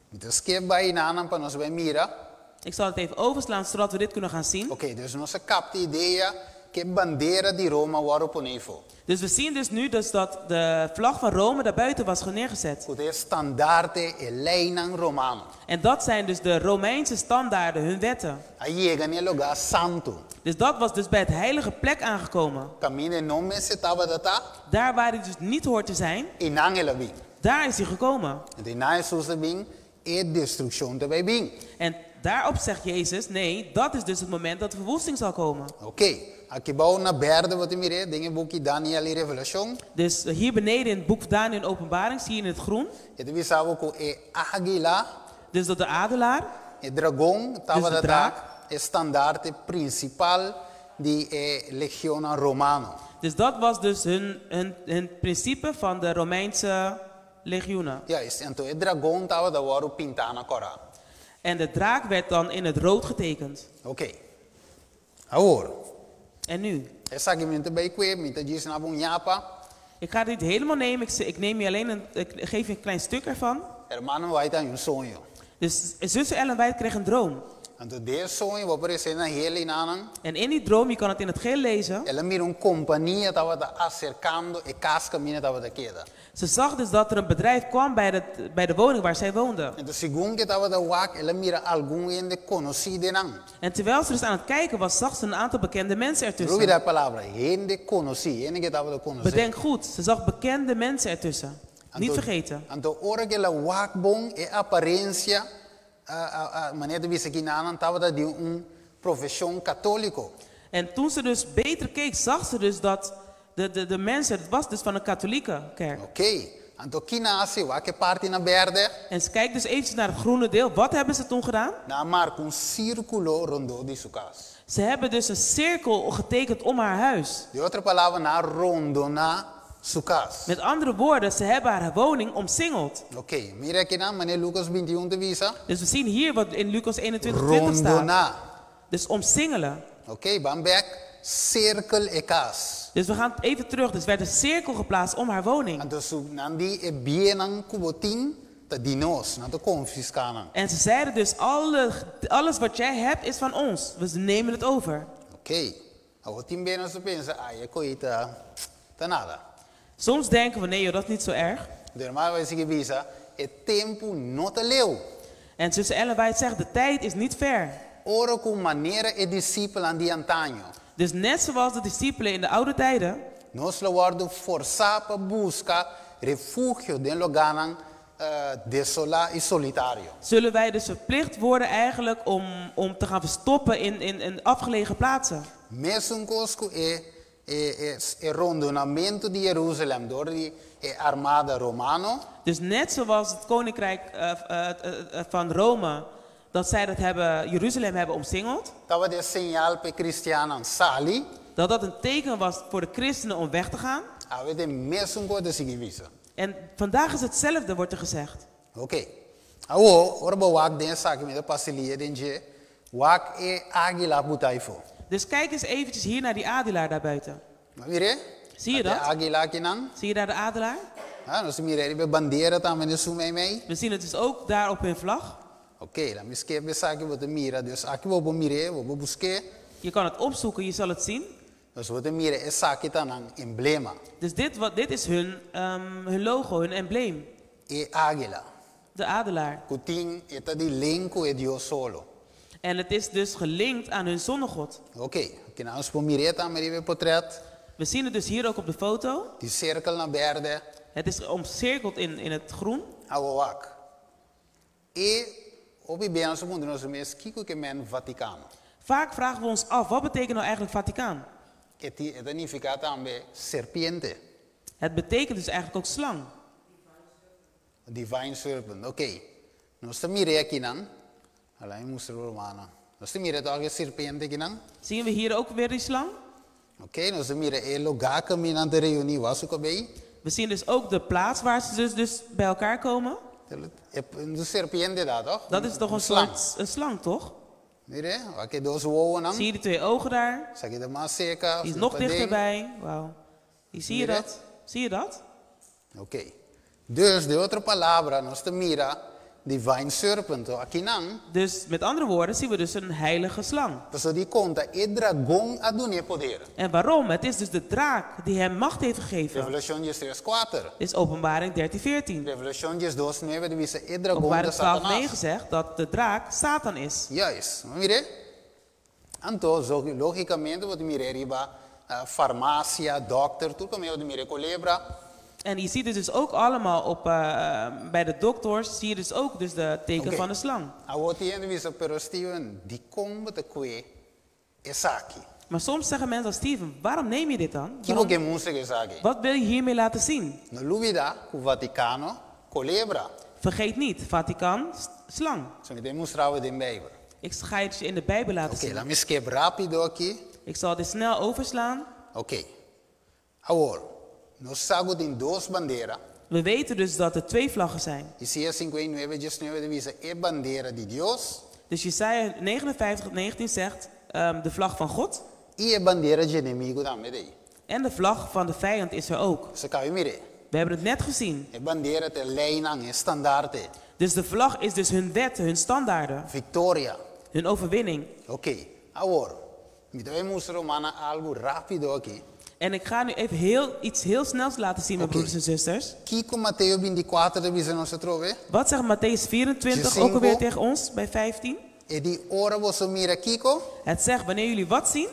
Mi ta skip bai nanan pa nos bai mira. Ik zal het even overslaan zodat we dit kunnen gaan zien. Oké, dus nos a kapta e idea ku e bandera di Roma a wòrdu poné afó. Dus we zien dus nu dus dat de vlag van Rome daarbuiten was neergezet. Ku ta e standarte, e leinan romano. En dat zijn dus de Romeinse standaarden, hun wetten. A yega na e lugá santu. Dus dat was dus bij het heilige plek aangekomen. Kaminda e no mester tabata ta. Daar waar hij dus niet hoort te zijn. Einan el a bin. Daar is hij gekomen. Anto einan Hesus a bin, e destrukshon ta bai bin. En daarop zegt Jezus, nee, dat is dus het moment dat de verwoesting zal komen. Oké, aki bou na bèrdè bo ta mir'é den e buki Daniel i Revelashon. Dus hier beneden in het boek Daniel en Openbaring zie je in het groen. E ta bisa bo ku e águila. Dus dat de adelaar. E dragon Dus de tabata ta draak. e standarte prinsipal di e legionnan romano. Dus dat was dus hun principe van de Romeinse legioenen. Juist, anto e dragon tabata wòrdu pintá na kòrá. En de draak werd dan in het rood getekend. Oké. Awor. En nu? Esaki mi no ta bai kue, mi ta djis na bo un yapa. Ik ga dit helemaal nemen. Ik, ik neem je alleen een, ik geef je een klein stuk ervan. Hermano White a haña un soño. Dus zuster Ellen White kreeg een droom. Anto den e soño bo por les'é na hel einanan. En in die droom, je kan het in het geel lezen. El a mira un kompania tabata aserkando e kas kaminda e tabata keda. Ze zag dus dat er een bedrijf kwam bij de woning waar zij woonde. Anto segun ku e tabata wak, el a mira algun hende konosí den nan. En terwijl ze dus aan het kijken was, zag ze een aantal bekende mensen ertussen. Lubidá e palabra, hende konosí, hende ku e tabata konosé. Bedenk goed, ze zag bekende mensen ertussen. Niet vergeten. Anto ora ku el a wak bon e aparensia, manera ta bisa aki nanan tabata di un profeshon katóliko. En toen ze dus beter keek, zag ze dus dat de mensen, het was dus van een katholieke kerk. Oké, anto ki nan a hasi, wak e parti na bèrdè. En ze kijkt dus eventjes naar het groene deel. Wat hebben ze toen gedaan? Nan a marka un sírkulo rondó di su kas. Ze hebben dus een cirkel getekend om haar huis. Den otro palabra, nan a rondoná su kas. Met andere woorden, ze hebben haar woning omsingeld. Ok, mira akinan, manera Lukas 21 ta bisa. Dus we zien hier wat in Lucas 21, 20 staat. Rondoná. Dus omsingelen. Ok, ban bèk, sirkel e kas. Dus we gaan even terug. Dus werd een cirkel geplaatst om haar woning. Anto su nan di e biennan ku bo tin ta di nos, nan ta konfiská nan. En ze zeiden dus, alles wat jij hebt is van ons. We nemen het over. Ok, awor tin be nos ta pensa, ai e koi ta ta nada. Soms denken we, nee joh, dat is niet zo erg. De ruman bai sigui bisa, e tempu no ta leu. En zuster Ellen White zegt, de tijd is niet ver. Ora ku manera e disipelnan di antaño. Dus net zoals de discipelen in de oude tijden. Nos lo wòrdu forsá pa buska refugio den lugánan desolá i solitario. Zullen wij dus verplicht worden eigenlijk om te gaan verstoppen in afgelegen plaatsen. Mesun kos ku e e rondonamentu di Jerusalèm dor di e armada romano. Dus net zoals het koninkrijk van Rome, dat zij dat hebben, Jeruzalem hebben omsingeld. Tabata e señal pa e kristiannan sali. Dat dat een teken was voor de christenen om weg te gaan. Awe ta e mesun kos ta sigui bisa. En vandaag is hetzelfde, wordt er gezegd. Ok. Awor, ora bo wak den esaki, mi ta pasa lia den dje, wak e águila butá aifó. Dus kijk eens eventjes hier naar die adelaar daar buiten. Bo mir'é? Zie je Ata e dat? águila akinan. Zie je daar de adelaar? Ah, nos ta mira riba e bandera tambe den su meimei. We zien het dus ook daar op hun vlag. Ok, laat mi skep esaki bo ta mira. Dus aki bo por mir'é, bo por busk'é. Je kan het opzoeken, je zal het zien. Dus bo ta mira esaki ta nan emblema. Dus dit, wat, dit is hun logo, hun embleem. E águila. De adelaar. Ku tin e ta di link ku e dios solo. En het is dus gelinkt aan hun zonnegod. Ok, kinan nos por mir'é tambe riba e potret. We zien het dus hier ook op de foto. Di sirkel na bèrdè. Het is omcirkeld in het groen. Awo wak. E hopi bia nos a puntra nos mes kiko ke men Vatikano. Vaak vragen we ons af, wat betekent nou eigenlijk Vaticaan? E ti e ta nifiká tambe serpiente. Het betekent dus eigenlijk ook slang. Divine serpent, oké. Nos ta mir'é akinan. Ala mi mustra bo rumannan. Nos ta mira tòg e serpiente akinan. Zien we hier ook weer die slang? Oké, nos ta mira e lugá kaminda nan ta reuní wak su kabei. We zien dus ook de plaats waar ze dus bij elkaar komen. E un serpiente da, toch? Dat is toch een slang. soort een slang, toch? Mire, wak e dos wowonan. Zie je die twee ogen daar? Esaki ta mas serka. Die is nog dichterbij. Wauw. Die zie je Mire. dat? Zie je dat? Oké. Dus, den otro palabra, nos ta mira Divine Serpent, akinan. Dus met andere woorden zien we dus een heilige slang. Pasobra dikon ta e dragon a dun'é poder. En waarom? Het is dus de draak die hem macht heeft gegeven. Revelashon diestres kuater. Dit is Openbaring 13, 14. Revelashon 12, 9 ta bisa e dragon ta Openbaring 12, Satanas. 9 zegt dat de draak Satan is. Juist. Mire? Anto, lógikamente, bo ta mira riba farmasia, dòkter, tur kaminda bo ta mira e kolebra. En je ziet het dus ook allemaal op, bij de dokters, zie je dus ook dus de teken Oké. van de slang. Awor tin hende bisa, pero Steven, dikon bo ta kue esaki? Maar soms zeggen mensen als Steven, waarom neem je dit dan? Ki bo ke mustra ku esaki? Wat wil je hiermee laten zien? No lubidá ku Vatikano, kolebra. Vergeet niet, Vaticaan, slang. So mi ta mustra bo den Bijbel. Ik ga het je in de Bijbel laten Oké, zien. laat mi skip rápido aki. Ik zal dit snel overslaan. Oké. Awor, nos sa ku tin dos bandera. We weten dus dat er twee vlaggen zijn. Isaías 59, 19 ta bisa e bandera di Dios. Dus Jesaja 59, 19 zegt de vlag van God. I e bandera di enemigu tambe t'ei. En de vlag van de vijand is er ook. Nos a kaba di mir'é. We hebben het net gezien. E bandera ta e leinan, e standaard. Dus de vlag is dus hun wet, hun standaarden. Viktoria. Hun overwinning. Oké, awor. Mi ta bai mustra rumannan algu rápido aki. En ik ga nu even iets heel snels laten zien, mijn Oké. broeders en zusters. Kiko Mateo 24 ta bisa nos atrobe? Wat zegt Mattheüs 24 Dje ook alweer sinku. tegen ons bij 15? E di ora boso mira kiko? Het zegt, wanneer jullie wat zien?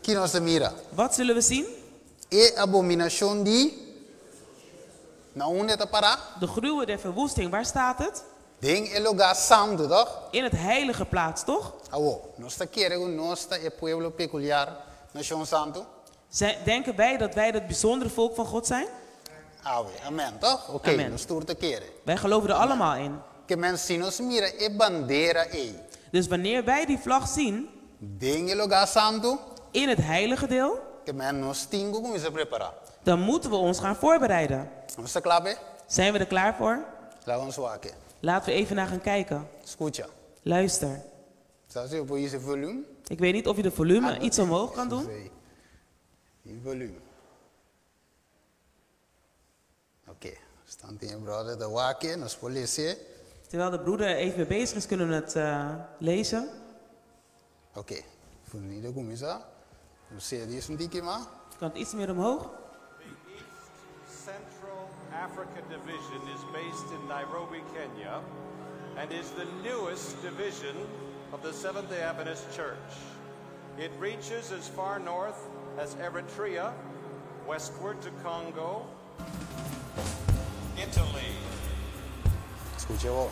Ki nos ta mira? Wat zullen we zien? E abominashon di Na unda e ta pará? De gruwel der verwoesting, waar staat het? Den e lugá santu, toch? In het heilige plaats, toch? Awor, nos ta kere ku nos ta e pueblo pekuliar, nashon santu? Denken wij dat wij dat bijzondere volk van God zijn? Awe, amen, toch? Oké, Amen. nos tur ta kere. Wij geloven er allemaal in. Ke men si nos mira e bandera ei. Dus wanneer wij die vlag zien, Den e lugá santu, in het heilige deel, ke men nos tin ku kuminsá prepará. Dan moeten we ons gaan voorbereiden. Nos ta kla p'e? Zijn we er klaar voor? Laga nos wak e. Laten we even naar gaan kijken. Skucha. Luister. Sa si bo por hisa e volume? Ik weet niet of je de volume iets omhoog kan doen. E volume. Oké, tanten e brother ta wak e, nos por lesa. Terwijl de broeder even mee bezig is, kunnen we het lezen. Oké, Funida ta kuminsá. Nos sera un tiki mas. Kan het iets meer omhoog? The East Central Africa Division is based in Nairobi, Kenya, and is the newest division of the Seventh day Adventist Church. It reaches as far north as Eritrea, westward to Congo, Italy. Skucha bo.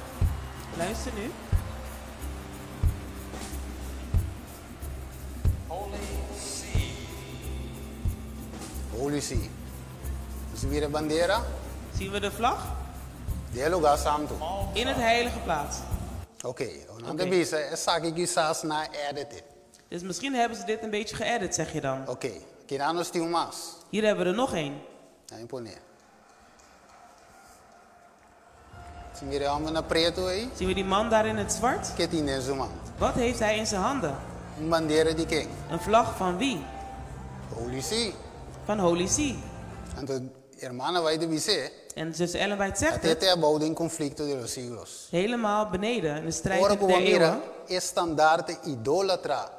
Luister nu. Holy See. Holy See. Nos ta mira bandera? Zien we de vlag? Den lugá santu. In het heilige plaats. Oké, nan Oké. ta bisa esaki kisas nan a edit. Dus misschien hebben ze dit een beetje geëdit, zeg je dan. Oké, akinan nos tin un mas. Hier hebben we er nog één. Ai pone. Nos ta mira e hòmber na pretu ei? Zien we die man daar in het zwart? Kiko e tin den su man? Wat heeft hij in zijn handen? Un bandera di ken? Een vlag van wie? Holy See. Van Holy See. Anto, hermana White ta bisa. En zus Ellen White zegt Até het. te abou den konflikto di los siglos. Helemaal beneden, in de strijd Ora ku der bo mira eeuwen. e standarte idólatra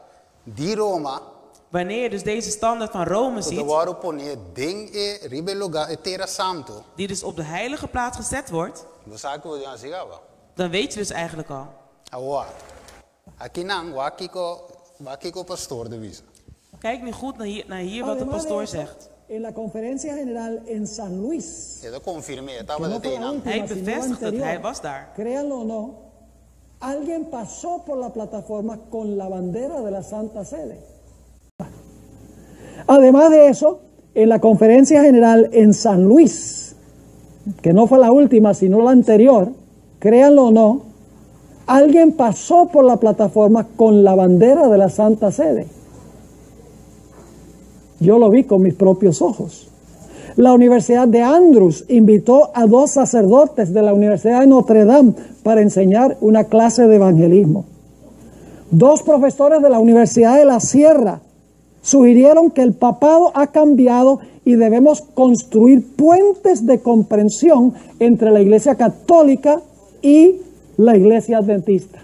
di Roma, Wanneer je dus deze standaard van Rome ku ta ziet, wòrdu poné den e riba e lugá e tera santu. die dus op de heilige plaats gezet wordt, Bo sa ku bo a hasi kaba. dan weet je dus eigenlijk al. Awor, akinan, wak kiko, wak kiko pastor ta bisa. Kijk nu goed naar hier wat de Además de pastoor eso, zegt. En la conferencia general en San Luis, E ta konfirmá, que tabata no fue la einan. última, Hij sino la bevestigt het, anterior, hij was daar. Créanlo o no, alguien pasó por la plataforma con la bandera de la Santa Sede. Además de eso, en la conferencia general en San Luis, que no fue la última, sino la anterior, créanlo o no, alguien pasó por la plataforma con la bandera de la Santa Sede. Yo lo vi con mis propios ojos. La Universidad de Andrews invitó a dos sacerdotes de la Universidad de Notre Dame para enseñar una clase de evangelismo. Dos profesores de la Universidad de la Sierra sugirieron que el papado ha cambiado y debemos construir puentes de comprensión entre la Iglesia Católica y la Iglesia Adventista.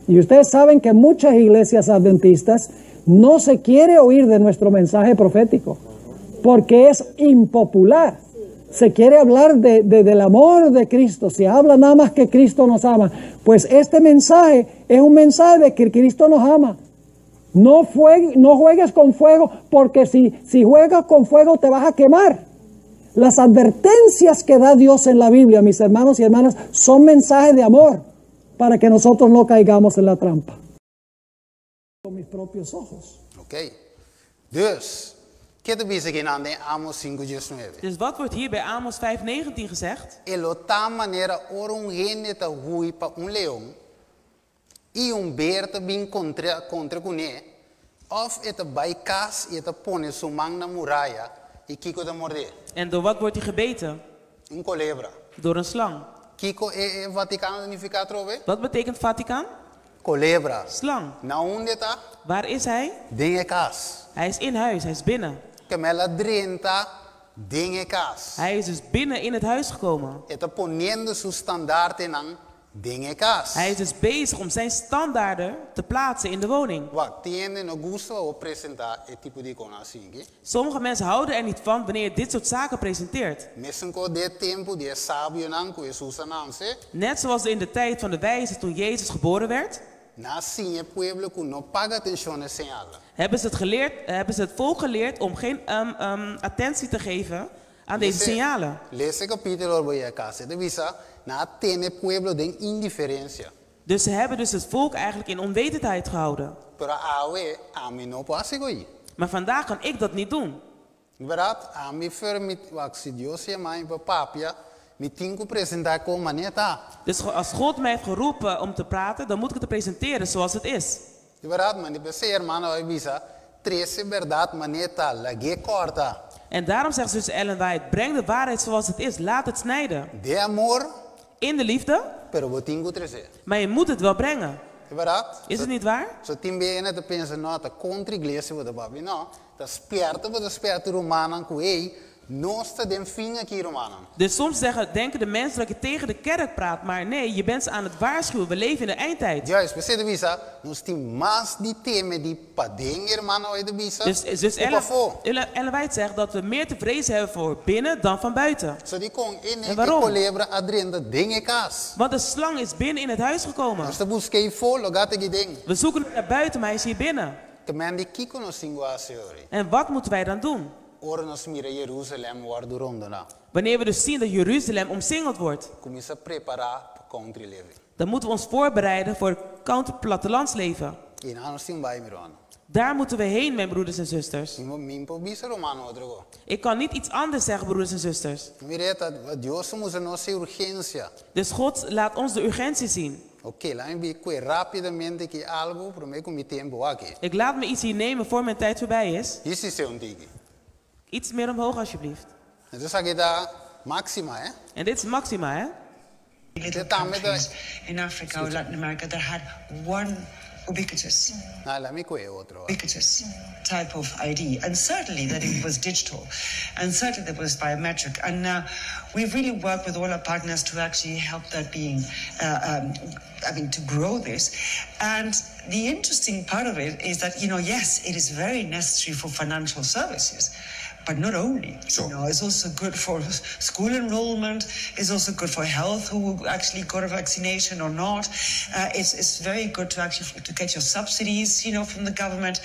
Y ustedes saben que muchas iglesias adventistas no se quiere oír de nuestro mensaje profético, porque es impopular. Se quiere hablar del amor de Cristo, se habla nada más que Cristo nos ama. Pues este mensaje es un mensaje de que Cristo nos ama. No, no juegues con fuego, porque si juegas con fuego te vas a quemar. Las advertencias que da Dios en la Biblia, mis hermanos y hermanas, son mensajes de amor para que nosotros no caigamos en la trampa. Con mis propios ojos. Ok. Dus, kiko ta bisa akinan den Amos 5:19? Dus wat wordt hier bij Amos 5:19 gezegd? E lo ta manera ora un hende ta hui pa un leon i un ber ta bin kontra kuné, òf e ta bai kas i e ta pone su man na muraya i kiko ta mord'é? En door wat wordt hij gebeten? Un kolebra. Door een slang. Kiko e Vatikano ta nifiká atrobe? Wat betekent Vaticaan? Kolebra. Slang. Na unda e ta? Waar is hij? Den e kas. Hij is in huis, hij is binnen. Ke men el a drenta den e kas. Hij is dus binnen in het huis gekomen. E ta poniendo su standaardenan den e kas. Hij is dus bezig om zijn standaarden te plaatsen in de woning. Wak, tin hende no gusta ora presentá e tipo di kos asina aki. Sommige mensen houden er niet van wanneer je dit soort zaken presenteert. Meskos den tempu di e sabionan ku Hesus a nase. Net zoals in de tijd van de wijzen toen Jezus geboren werd, Nan a siña e pueblo ku no paga atenshon na señal. hebben ze het, geleerd, hebben ze het volk geleerd om geen attentie te geven aan deze signalen. Lesa e kapítulo ora bo yega kas. E ta bisa, nan a tene e pueblo den indiferensia. Dus ze hebben dus het volk eigenlijk in onwetendheid gehouden. Pero awe, ami no por hasi esei. Maar vandaag kan ik dat niet doen. Berdat, ami fermit, wak, si Dios yama mi pa papia, mi tin ku presentá kos manera e ta. Dus als God mij heeft geroepen om te praten, dan moet ik het presenteren zoals het is. Di berdat, manera p'esei hermana a bisa, trese berdat manera e ta, lag'é kòrta. En daarom zegt zuster Ellen White, breng de waarheid zoals het is, laat het snijden. Den amor, In de liefde, pero bo tin ku tres'é. Maar je moet het wel brengen. Ta berdat? Is het niet waar? So tin be hende ta pensa no, ta kontra iglesia bo ta papia. No, ta spièrta bo ta spièrta rumannan ku ei, nos ta den fin aki rumannan. Dus soms zeggen, denken de mensen dat je tegen de kerk praat, maar nee, je bent ze aan het waarschuwen. We leven in de eindtijd. Juist, p'esei ta bisa, nos tin mas di teme di paden, hermana White ta bisa, Dus zus ku Ellen, pafó. Ellen, Ellen White zegt dat we meer te vrezen hebben voor binnen dan van buiten. So dikon e En e waarom? kolebra a drenta den e kas. Want de slang is binnen in het huis gekomen. Nos ta busk'é eifó, lo e t'aki den. We zoeken het naar buiten, maar hij is hier binnen. Ke men di kiko nos tin ku hasi ora? En wat moeten wij dan doen? Ora nos mira Jerusalèm wòrdu rondoná. Wanneer we dus zien dat Jeruzalem omsingeld wordt, Kuminsá prepará pa country living. Dan moeten we ons voorbereiden voor het counter plattelandsleven. Einan nos tin ku bai, mi rumannan. Daar moeten we heen, mijn broeders en zusters. Mi n' por bisa rumannan otro kos. Ik kan niet iets anders zeggen, broeders en zusters. Mira, ta Dios ta mustra nos e urgensia. Dus God laat ons de urgentie zien. Oké, laga mi kue rápidamente aki algu promé ku mi tempu aki. Ik laat me iets hier nemen voor mijn tijd voorbij is. Hisa un tiki. Iets meer omhoog, alsjeblieft. Anto esaki ta Maxima, hè? En dit is Maxima, hè? Little Dit tambe ta countries in Africa or Latin America that had one ubiquitous, No, laga mi kue otro. ubiquitous type of ID, and certainly that it was digital, and certainly that it was biometric. And we've really worked with all our partners to actually help that being, I mean, to grow this. And the interesting part of it is that, yes, it is very necessary for financial services, but not only. It's also good for school enrollment, it's also good for health, who actually got a vaccination or not. It's very good to actually to get your subsidies from the government.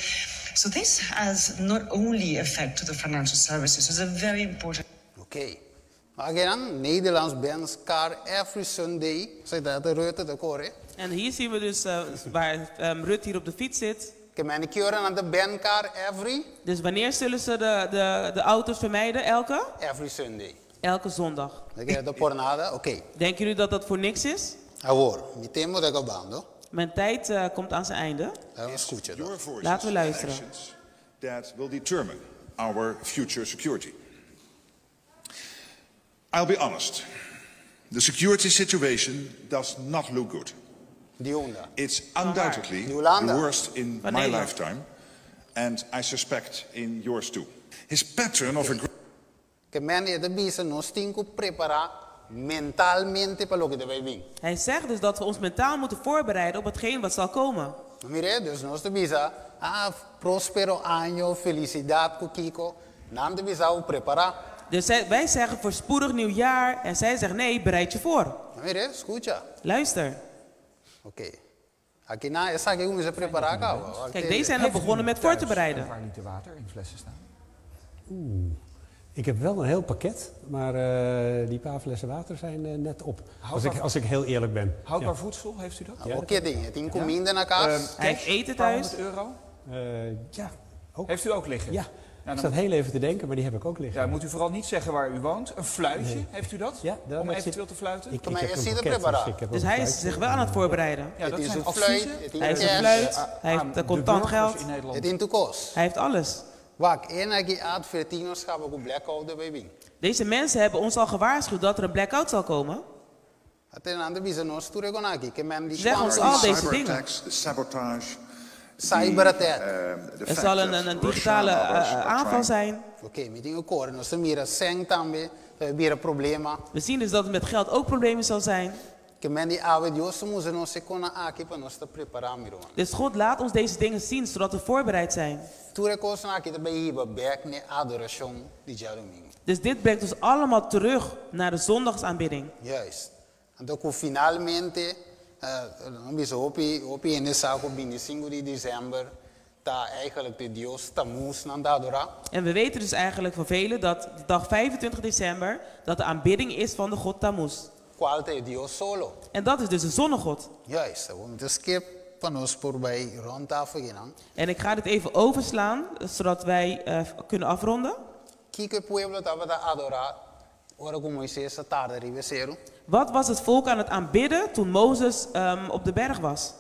So this has not only effect to the financial services, it's a very important... Oké. Maar again, Nederlands bans car every Sunday. Esei ta Rutte ta kore. En hier zien we dus waar Rutte hier op de fiets zit. Ke men ki ora nan ta ban car every? Dus wanneer zullen ze de auto's vermijden? Elke? Every Sunday. Elke zondag. Denk je dat por nada? Oké. Denken jullie dat dat voor niks is? Awor, mi tempu ta kabando. Mijn tijd komt aan zijn einde. Dat is goed, ja, toch? Your voices Laten we luisteren. and actions that will determine our future security. I'll be honest. The security situation does not look good. Di unda. It's undoubtedly Di Hulanda. the worst in Van my Nederland. lifetime, and I suspect in yours too. His pattern of Ke men e ta bisa nos tin ku prepará mentalmente pa loke ta bai bin. Hij zegt dus dat we ons mentaal moeten voorbereiden op hetgeen wat zal komen. Mira, dus nos ta bisa, ah, próspero aña, felisidat ku kiko. Nan ta bisa prepará. Dus wij zeggen voorspoedig nieuwjaar en zij zeggen nee, bereid je voor. Mira, skucha. Luister. Oké. Akinan, esaki a kuminsá prepará kaba. Kijk, deze zijn al begonnen met voor te bereiden. Een paar liter water in flessen staan. Oeh. Ik heb wel een heel pakket, maar die paar flessen water zijn net op. Als ik heel eerlijk ben. Houdbaar Ja. voedsel, heeft u dat? Ja, Oké, ding. Het in comida na kas. Hij heeft Cash, eten paar thuis. honderd euro? Ja, ook. Heeft u ook liggen? Ja. Ik zat heel even te denken, maar die heb ik ook liggen. Ja, moet u vooral niet zeggen waar u woont. Een fluitje, Nee. heeft u dat? Ja, dat Om zit eventueel te fluiten? Ik Maar heb je een ziet het pakket, dus preparaat. ik heb Dus ook hij een is fluitje. zich wel aan het voorbereiden. Ja, dat Het is zijn een fluit, adviezen. het is Hij heeft een cash. fluit, hij heeft Aan de contant burgers geld. in Nederland. Het in toekomst. Hij heeft alles. Wak, en aki advertí nos kaba ku blackout ta bai bin. Deze mensen hebben ons al gewaarschuwd dat er een blackout zal komen. Ata nan ta bisa nos tur e kosnan aki, ke men di Zeg ons al deze dingen. Cyberattacks, de sabotage, Cyberattack. de Er fact zal that een Russia digitale, and others are aanval trying zijn. Oké, mi tin ku kore, nos ta mira sèn tambe, ta bira problema. We zien dus dat het met geld ook problemen zal zijn. Ke men di awe Dios ta mustra nos e kosnan aki pa nos ta prepará, mi ruman. Dus God laat ons deze dingen zien, zodat we voorbereid zijn. Tur e kosnan aki ta bai hiba bèk na adorashon di djadumingu. Dus dit brengt ons allemaal terug naar de zondagsaanbidding. Juist. Anto ku finalmente, no bisa hopi, hopi hende sa ku 25 di desèmber ta eigenlijk de Dios Tammuz nan ta adorá. En we weten dus eigenlijk van velen dat de dag 25 december dat de aanbidding is van de god Tammuz. Kual ta e Dios solo. En dat is dus de zonnegod. Juist, we moeten skip pa nos por bai rond tafel akinan. En ik ga dit even overslaan, zodat wij kunnen afronden. Kiko e pueblo tabata adorá ora ku Moises a tarda riba e seru? Wat was het volk aan het aanbidden toen Mozes op de berg was?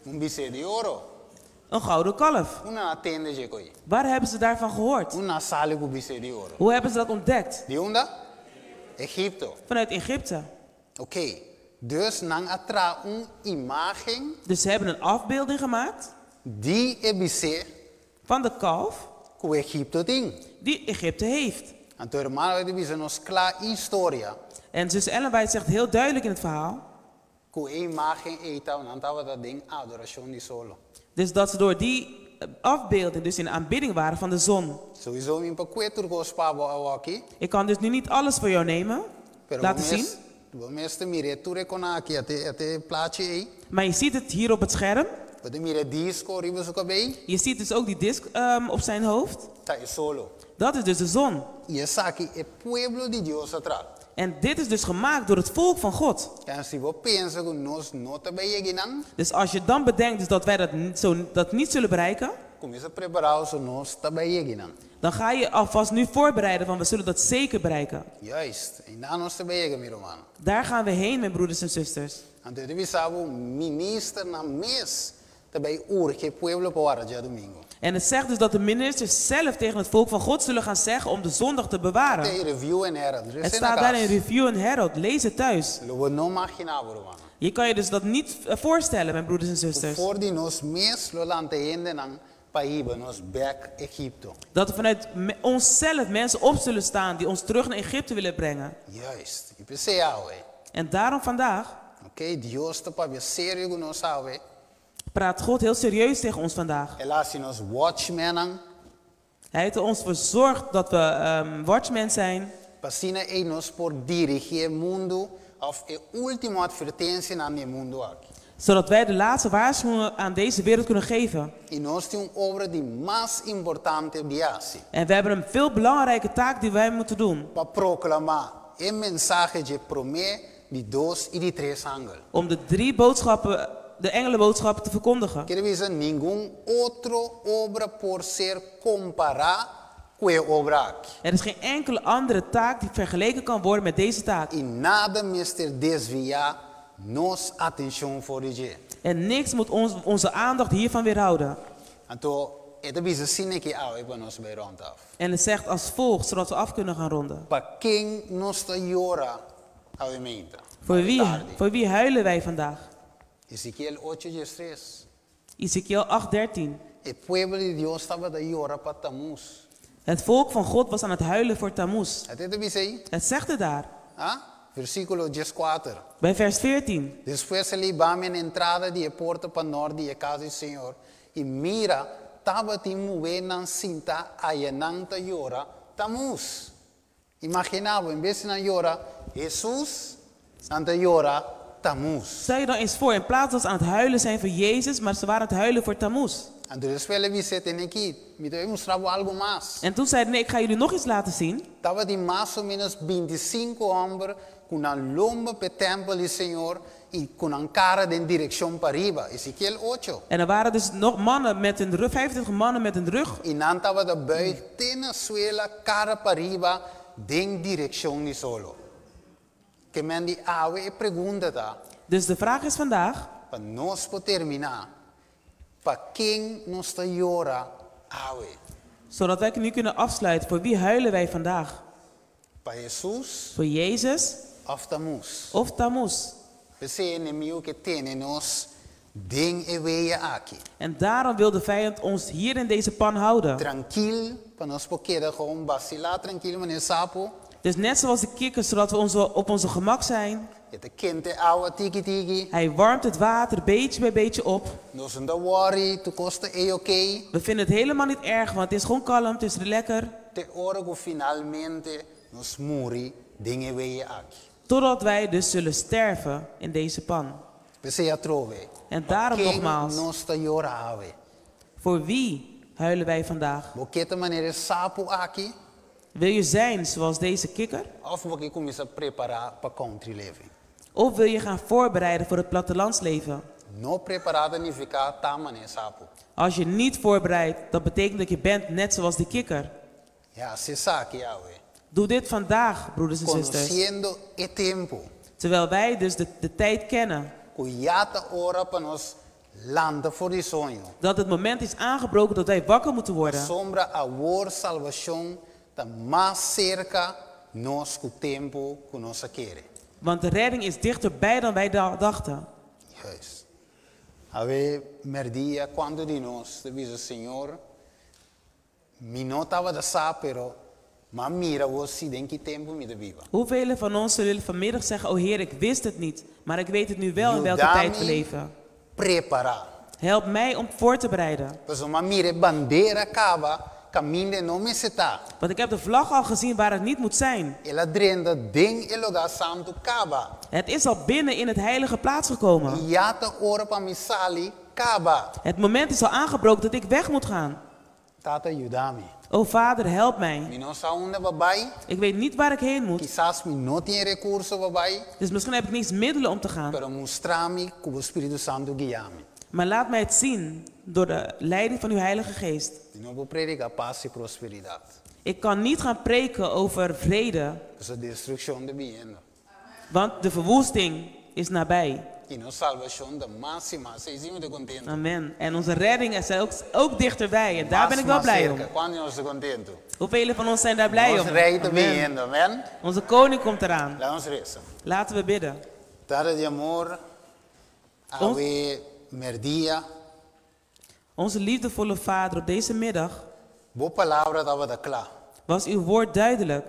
Un bisé di oro. Een gouden kalf. Unda nan a tende dje koi? Waar hebben ze daarvan gehoord? Unda nan a sali ku bisé di oro? Hoe hebben ze dat ontdekt? Di unda? Egipto. Vanuit Egypte. Oké, dus nan a traha un imágen. Dus ze hebben een afbeelding gemaakt. Di e bisé. Van de kalf. Ku Egipto tin. Die Egypte heeft. Anto hermana White ta bisa nos kla historia. En zus Ellen White zegt heel duidelijk in het verhaal. Ku e imágen ei ta nan tabata den adorashon di solo. Dus dat ze door die afbeelding dus in aanbidding waren van de zon. Souiso mi por kue tur kos pa bo awoki. Ik kan dus nu niet alles voor jou nemen, Pero laten bo zien. mes, bo mes ta mira tur e konan aki, ate, ate plachi ei. Maar je ziet het hier op het scherm. Bo ta mira e disko riba su kabei. Je ziet dus ook die disc op zijn hoofd. Ta e solo. Dat is dus de zon. I esaki e pueblo di Dios a traha. En dit is dus gemaakt door het volk van God. En si bo pensa ku nos no ta bai yega einan. Dus als je dan bedenkt dus dat wij dat, zo, dat niet zullen bereiken. Kuminsá prepará so nos ta bai yega einan. Dan ga je alvast nu voorbereiden van we zullen dat zeker bereiken. Juist, einan nos ta bai yega, mi ruman. Daar gaan we heen, mijn broeders en zusters. Anto e ta bisa bo ministernan mes ta bai urgi e pueblo pa warda djadumingu. En het zegt dus dat de ministers zelf tegen het volk van God zullen gaan zeggen om de zondag te bewaren. Den Review and Herald. Het staat daar in Review and Herald. Lees het thuis. Lo bo no imaginá bo, ruman. Je kan je dus dat niet voorstellen, mijn broeders en zusters. For di nos mes lo lanta hendenan pa hiba nos bèk Egipto. Dat er vanuit onszelf mensen op zullen staan die ons terug naar Egypte willen brengen. Juist. I p'esei awe. En daarom vandaag. Oké, Dios ta papia serio ku nos awe. Praat God heel serieus tegen ons vandaag. El a hasi nos watchmannan. Hij heeft ons verzorgd dat we watchmen zijn. P'asina ei nos por dirigí e mundu òf e último atvertensianan di e mundu aki. Zodat wij de laatste waarschuwingen aan deze wereld kunnen geven. I nos tin un obra di mas importante di hasi. En we hebben een veel belangrijke taak die wij moeten doen. Pa proklamá e mensahe dje promé, di dos i di tres angel. Om de drie boodschappen, de engelenboodschappen te verkondigen. Kier bisa ningun otro obra por ser kompará ku e obra aki. Er is geen enkele andere taak die vergeleken kan worden met deze taak. I nada mester desviá nos atenshon for di dje. En niks moet ons, onze aandacht hiervan weerhouden. Anto e ta bisa asin'aki awe pa nos bai rònt af. En het zegt als volgt, zodat we af kunnen gaan ronden. Pa ken nos ta yora awe meinta? Voor wie, voor wie huilen wij vandaag? Ezekiel ocho diestres. Ezekiel 8:13. E pueblo di Dios tabata yora pa Tamuz. Het volk van God was aan het huilen voor Tammuz. At'é ta bisa ei? Het zegt het daar. Ah? Versíkulo dieskuater. Bij vers 14. Despues el a hiba mi na entrada di e porta pa nort di e kas di Señor, i mira, tabatin muhénan sintá ayanan ta yora Tamuz. Imaginá bo, en bes di nan yora Hesus, nan ta yora Tamuz. Stel je dan eens voor, in plaats dat ze aan het huilen zijn voor Jezus, maar ze waren aan het huilen voor Tammuz. Anto despues el a bis'é, Tene aki, mi ta bai mustra bo algu mas. En toen zei hij, nee, ik ga jullie nog iets laten zien. Tabatin mas o ménos bintisinku hòmber ku nan lomba p'e tèmpel di Señor i ku nan kara den direkshon pariba. Ezekiel ocho. En er waren dus nog mannen met hun rug, 25 mannen met hun rug. I nan tabata buig te na suela, kara pariba, den direkshon di solo. Ke men di awe e pregunta ta. Dus de vraag is vandaag. Pa nos por terminá, pa ken nos ta yora awe? Zodat wij nu kunnen afsluiten, voor wie huilen wij vandaag? Pa Hesus? Voor Jezus? Of Tamuz? Of Tamuz? P'esei e enemigu ke tene nos den e wea aki. En daarom wil de vijand ons hier in deze pan houden. Trankil, pa nos por keda gewoon basilá trankil manera sapu. Dus net zoals de kikkers, zodat we onze, op onze gemak zijn. E ta kente awa tiki tiki. Hij warmt het water beetje bij beetje op. Nos no ta worry, tur kos ta e oké. We vinden het helemaal niet erg, want het is gewoon kalm, het is lekker. Te ora ku finalmente nos muri den e wea aki. Totdat wij dus zullen sterven in deze pan. P'esei atrobe. En daarom Pa ken nogmaals. nos ta yora awe? Voor wie huilen wij vandaag? Bo ke ta manera e sapu aki? Wil je zijn zoals deze kikker? Of bo ke kuminsá prepará pa country living? Of wil je gaan voorbereiden voor het plattelandsleven? No prepará ta nifiká ta manera e sapu. Als je niet voorbereidt, dat betekent dat je bent net zoals die kikker. Ja, hasi esaki awe. Doe dit vandaag, broeders en zusters. Konosiendo e tempu. Terwijl wij dus de, de tijd kennen. Ku ya ta ora pa nos Lanta for di soño. Dat het moment is aangebroken dat wij wakker moeten worden. Pasobra awor salbashon ta mas serka nos ku tempu ku nos a kere. Want de redding is dichterbij dan wij dachten. Juist. Awe mèrdia kuantu di nos ta bisa Señor, mi no tabata sa pero m'a mira awor si den ki tempu mi ta biba. Hoeveel van ons zullen vanmiddag zeggen, oh Heer, ik wist het niet, maar ik weet het nu wel in welke Yuda tijd we mi leven. prepará. Help mij om voor te bereiden. Pasobra m'a mira e bandera kaba kaminda e no mester ta. Want ik heb de vlag al gezien waar het niet moet zijn. El a drenta den e lugá santu kaba. Het is al binnen in het heilige plaats gekomen. I ya ta ora pa mi sali kaba. Het moment is al aangebroken dat ik weg moet gaan. Tata, yuda mi. O Vader, help mij. Mi no sa unda pa bai. Ik weet niet waar ik heen moet. Kisas mi no tin rekurso pa bai. Dus misschien heb ik niets middelen om te gaan. Pero mustra mi ku bo Spiritu Santu guia mi. Maar laat mij het zien door de leiding van uw Heilige Geest. Mi no por prediká pas i prosperidat. Ik kan niet gaan preken over vrede, Pasobra destrukshon ta biniendo. want de verwoesting is nabij. I nos salbashon ta mas i mas. Esei mi ta kontentu. Amen. En onze redding is ook dichterbij. En daar ben ik wel Mas blij om. serka. Kuantu di nos ta kontentu? Hoeveel van ons zijn daar blij Nos om? Rei ta Amen. biniendo, amen. Onze koning komt eraan. Laga nos resa. Laten we bidden. Tata di amor, awe mèrdia. Onze liefdevolle Vader, op deze middag Bo palabra tabata kla. was uw woord duidelijk.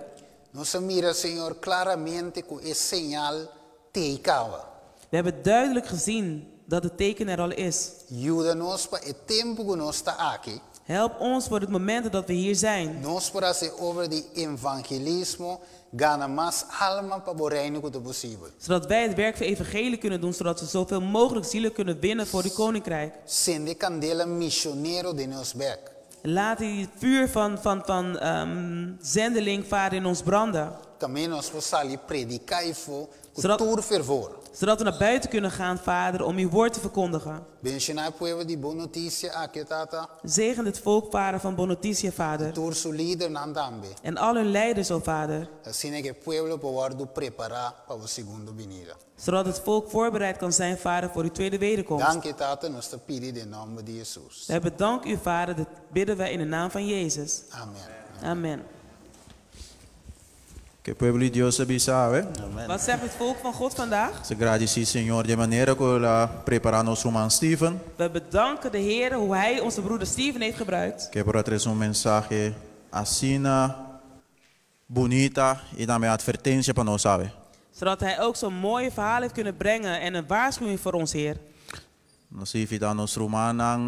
Nos a mira, Señor, klaramente ku e señal t'ei kaba. We hebben duidelijk gezien dat het teken er al is. Yuda nos pa e tempu ku nos ta aki. Help ons voor het moment dat we hier zijn. Nos por hasi obra di evangelismo, gana mas alma pa bo reino ku ta posibel. Zodat wij het werk van evangelie kunnen doen, zodat we zoveel mogelijk zielen kunnen winnen voor uw koninkrijk. Sende kandela misionero den nos bèk. Laat die vuur van zendeling, Vader, in ons branden. Kaminda nos por sali prediká eifó ku Zodat, tur fervor. zodat we naar buiten kunnen gaan, Vader, om uw woord te verkondigen. Bendishoná e pueblo di Bon Notisia aki, Tata. Zegen het volk, Vader, van Bon Notisia, Vader. Tur su lidernan tambe. En al hun leiders, o Vader. Asina ku e pueblo por wòrdu prepará pa e segundo binida. Zodat het volk voorbereid kan zijn, Vader, voor uw tweede wederkomst. Danki, Tata, nos ta pidi den nòmber di Hesus. We hebben dank u, Vader, dat bidden wij in de naam van Jezus. Amen. Amen. Kiko pueblo di Dios ta bisa awe. Wat zegt het volk van God vandaag? Nos ta gradisí Señor di manera ku el a prepará nos ruman Steven, We bedanken de Heer hoe hij onze broeder Steven heeft gebruikt. ku por a trese un mensahe asina bunita i tambe atvertensia pa nos, sabe. Zodat hij ook zo'n mooie verhaal heeft kunnen brengen en een waarschuwing voor ons, Heer. Nos ta invitá nos rumannan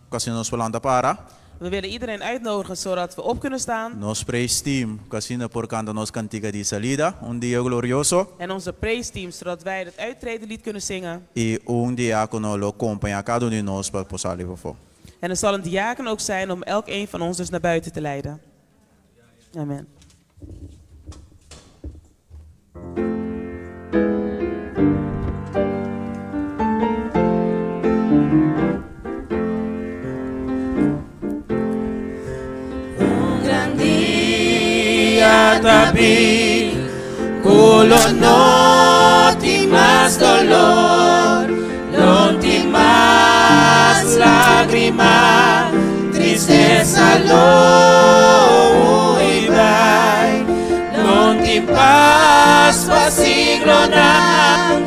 pa asina nos por lanta para. We willen iedereen uitnodigen zodat we op kunnen staan. Nos praise team, ku asina por kanta nos kantika di salida, Un Dia Glorioso. En onze praise team, zodat wij het uittredenlied kunnen zingen. I un diákono lo kompañá kada un di nos pa por sali pafó. En er zal een diaken ook zijn om elk een van ons dus naar buiten te leiden. Amen. Un gran dia ta bin, ku lo no tin mas doló, no tin mas lágrima, tristesa lo hui bai, lo tin pas pa siglonan,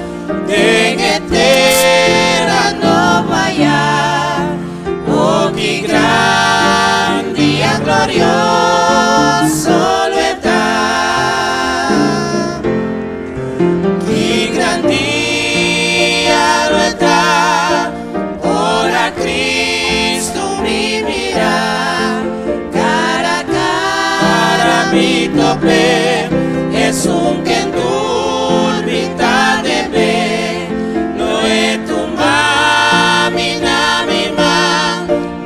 den e tera nobo aya, oh ki gran dia glorioso lo ta. Ki gran dia lo ta, ora Kristu mi mira, kara a kara mi top'é, esun ku tur mi ta debe, lo e tuma mi na mi man,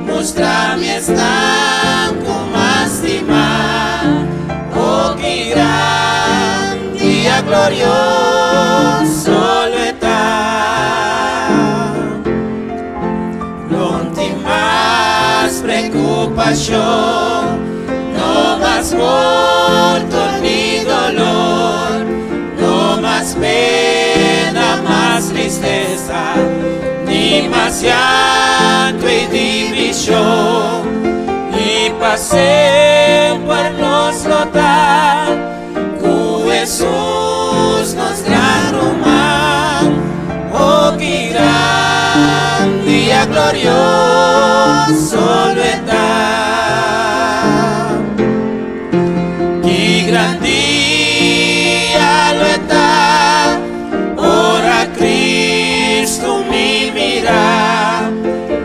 mustra mi esnan ku m'a stima. Oh, ki gran dia glorioso lo ta. No tin mas preokupashon, no mas morto ni doló, no mas pena, mas tristesa, ni tin mas llanto i divishon, i pa semper nos lo ta ku Hesus, nos gran ruman. Oh, ki gran dia glorioso lo e ta! Ki gran dia lo e ta, ora Cristo mi mira,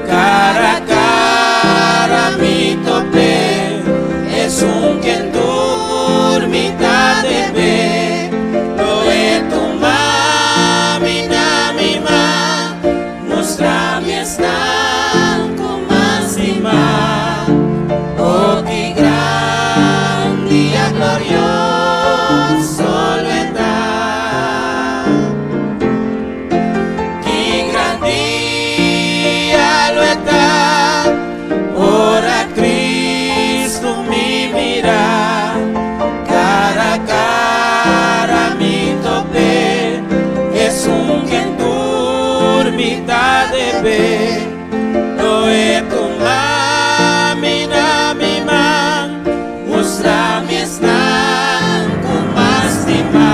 cara a cara mi top'é, esun ken tur mi ta deb'é, lo e tuma mi na mi man, mustra mi esnan ku mas stima. Oh, ki gran dia glorioso lo e ta! Ki gran dia lo e ta, ora Cristo mi mira, cara a cara mi top'é, esun ken tur mi ta deb'é, lo e tuma mi na mi man, mustra mi esnan ku mas stima.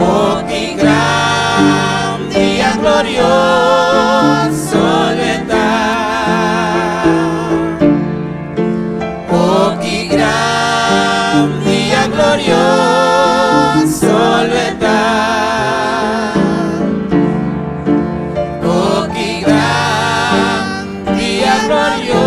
Oh, ki gran dia glorioso lo e ta! Oh, ki gran dia glorioso lo e ta! Oh, ki gran dia glorioso.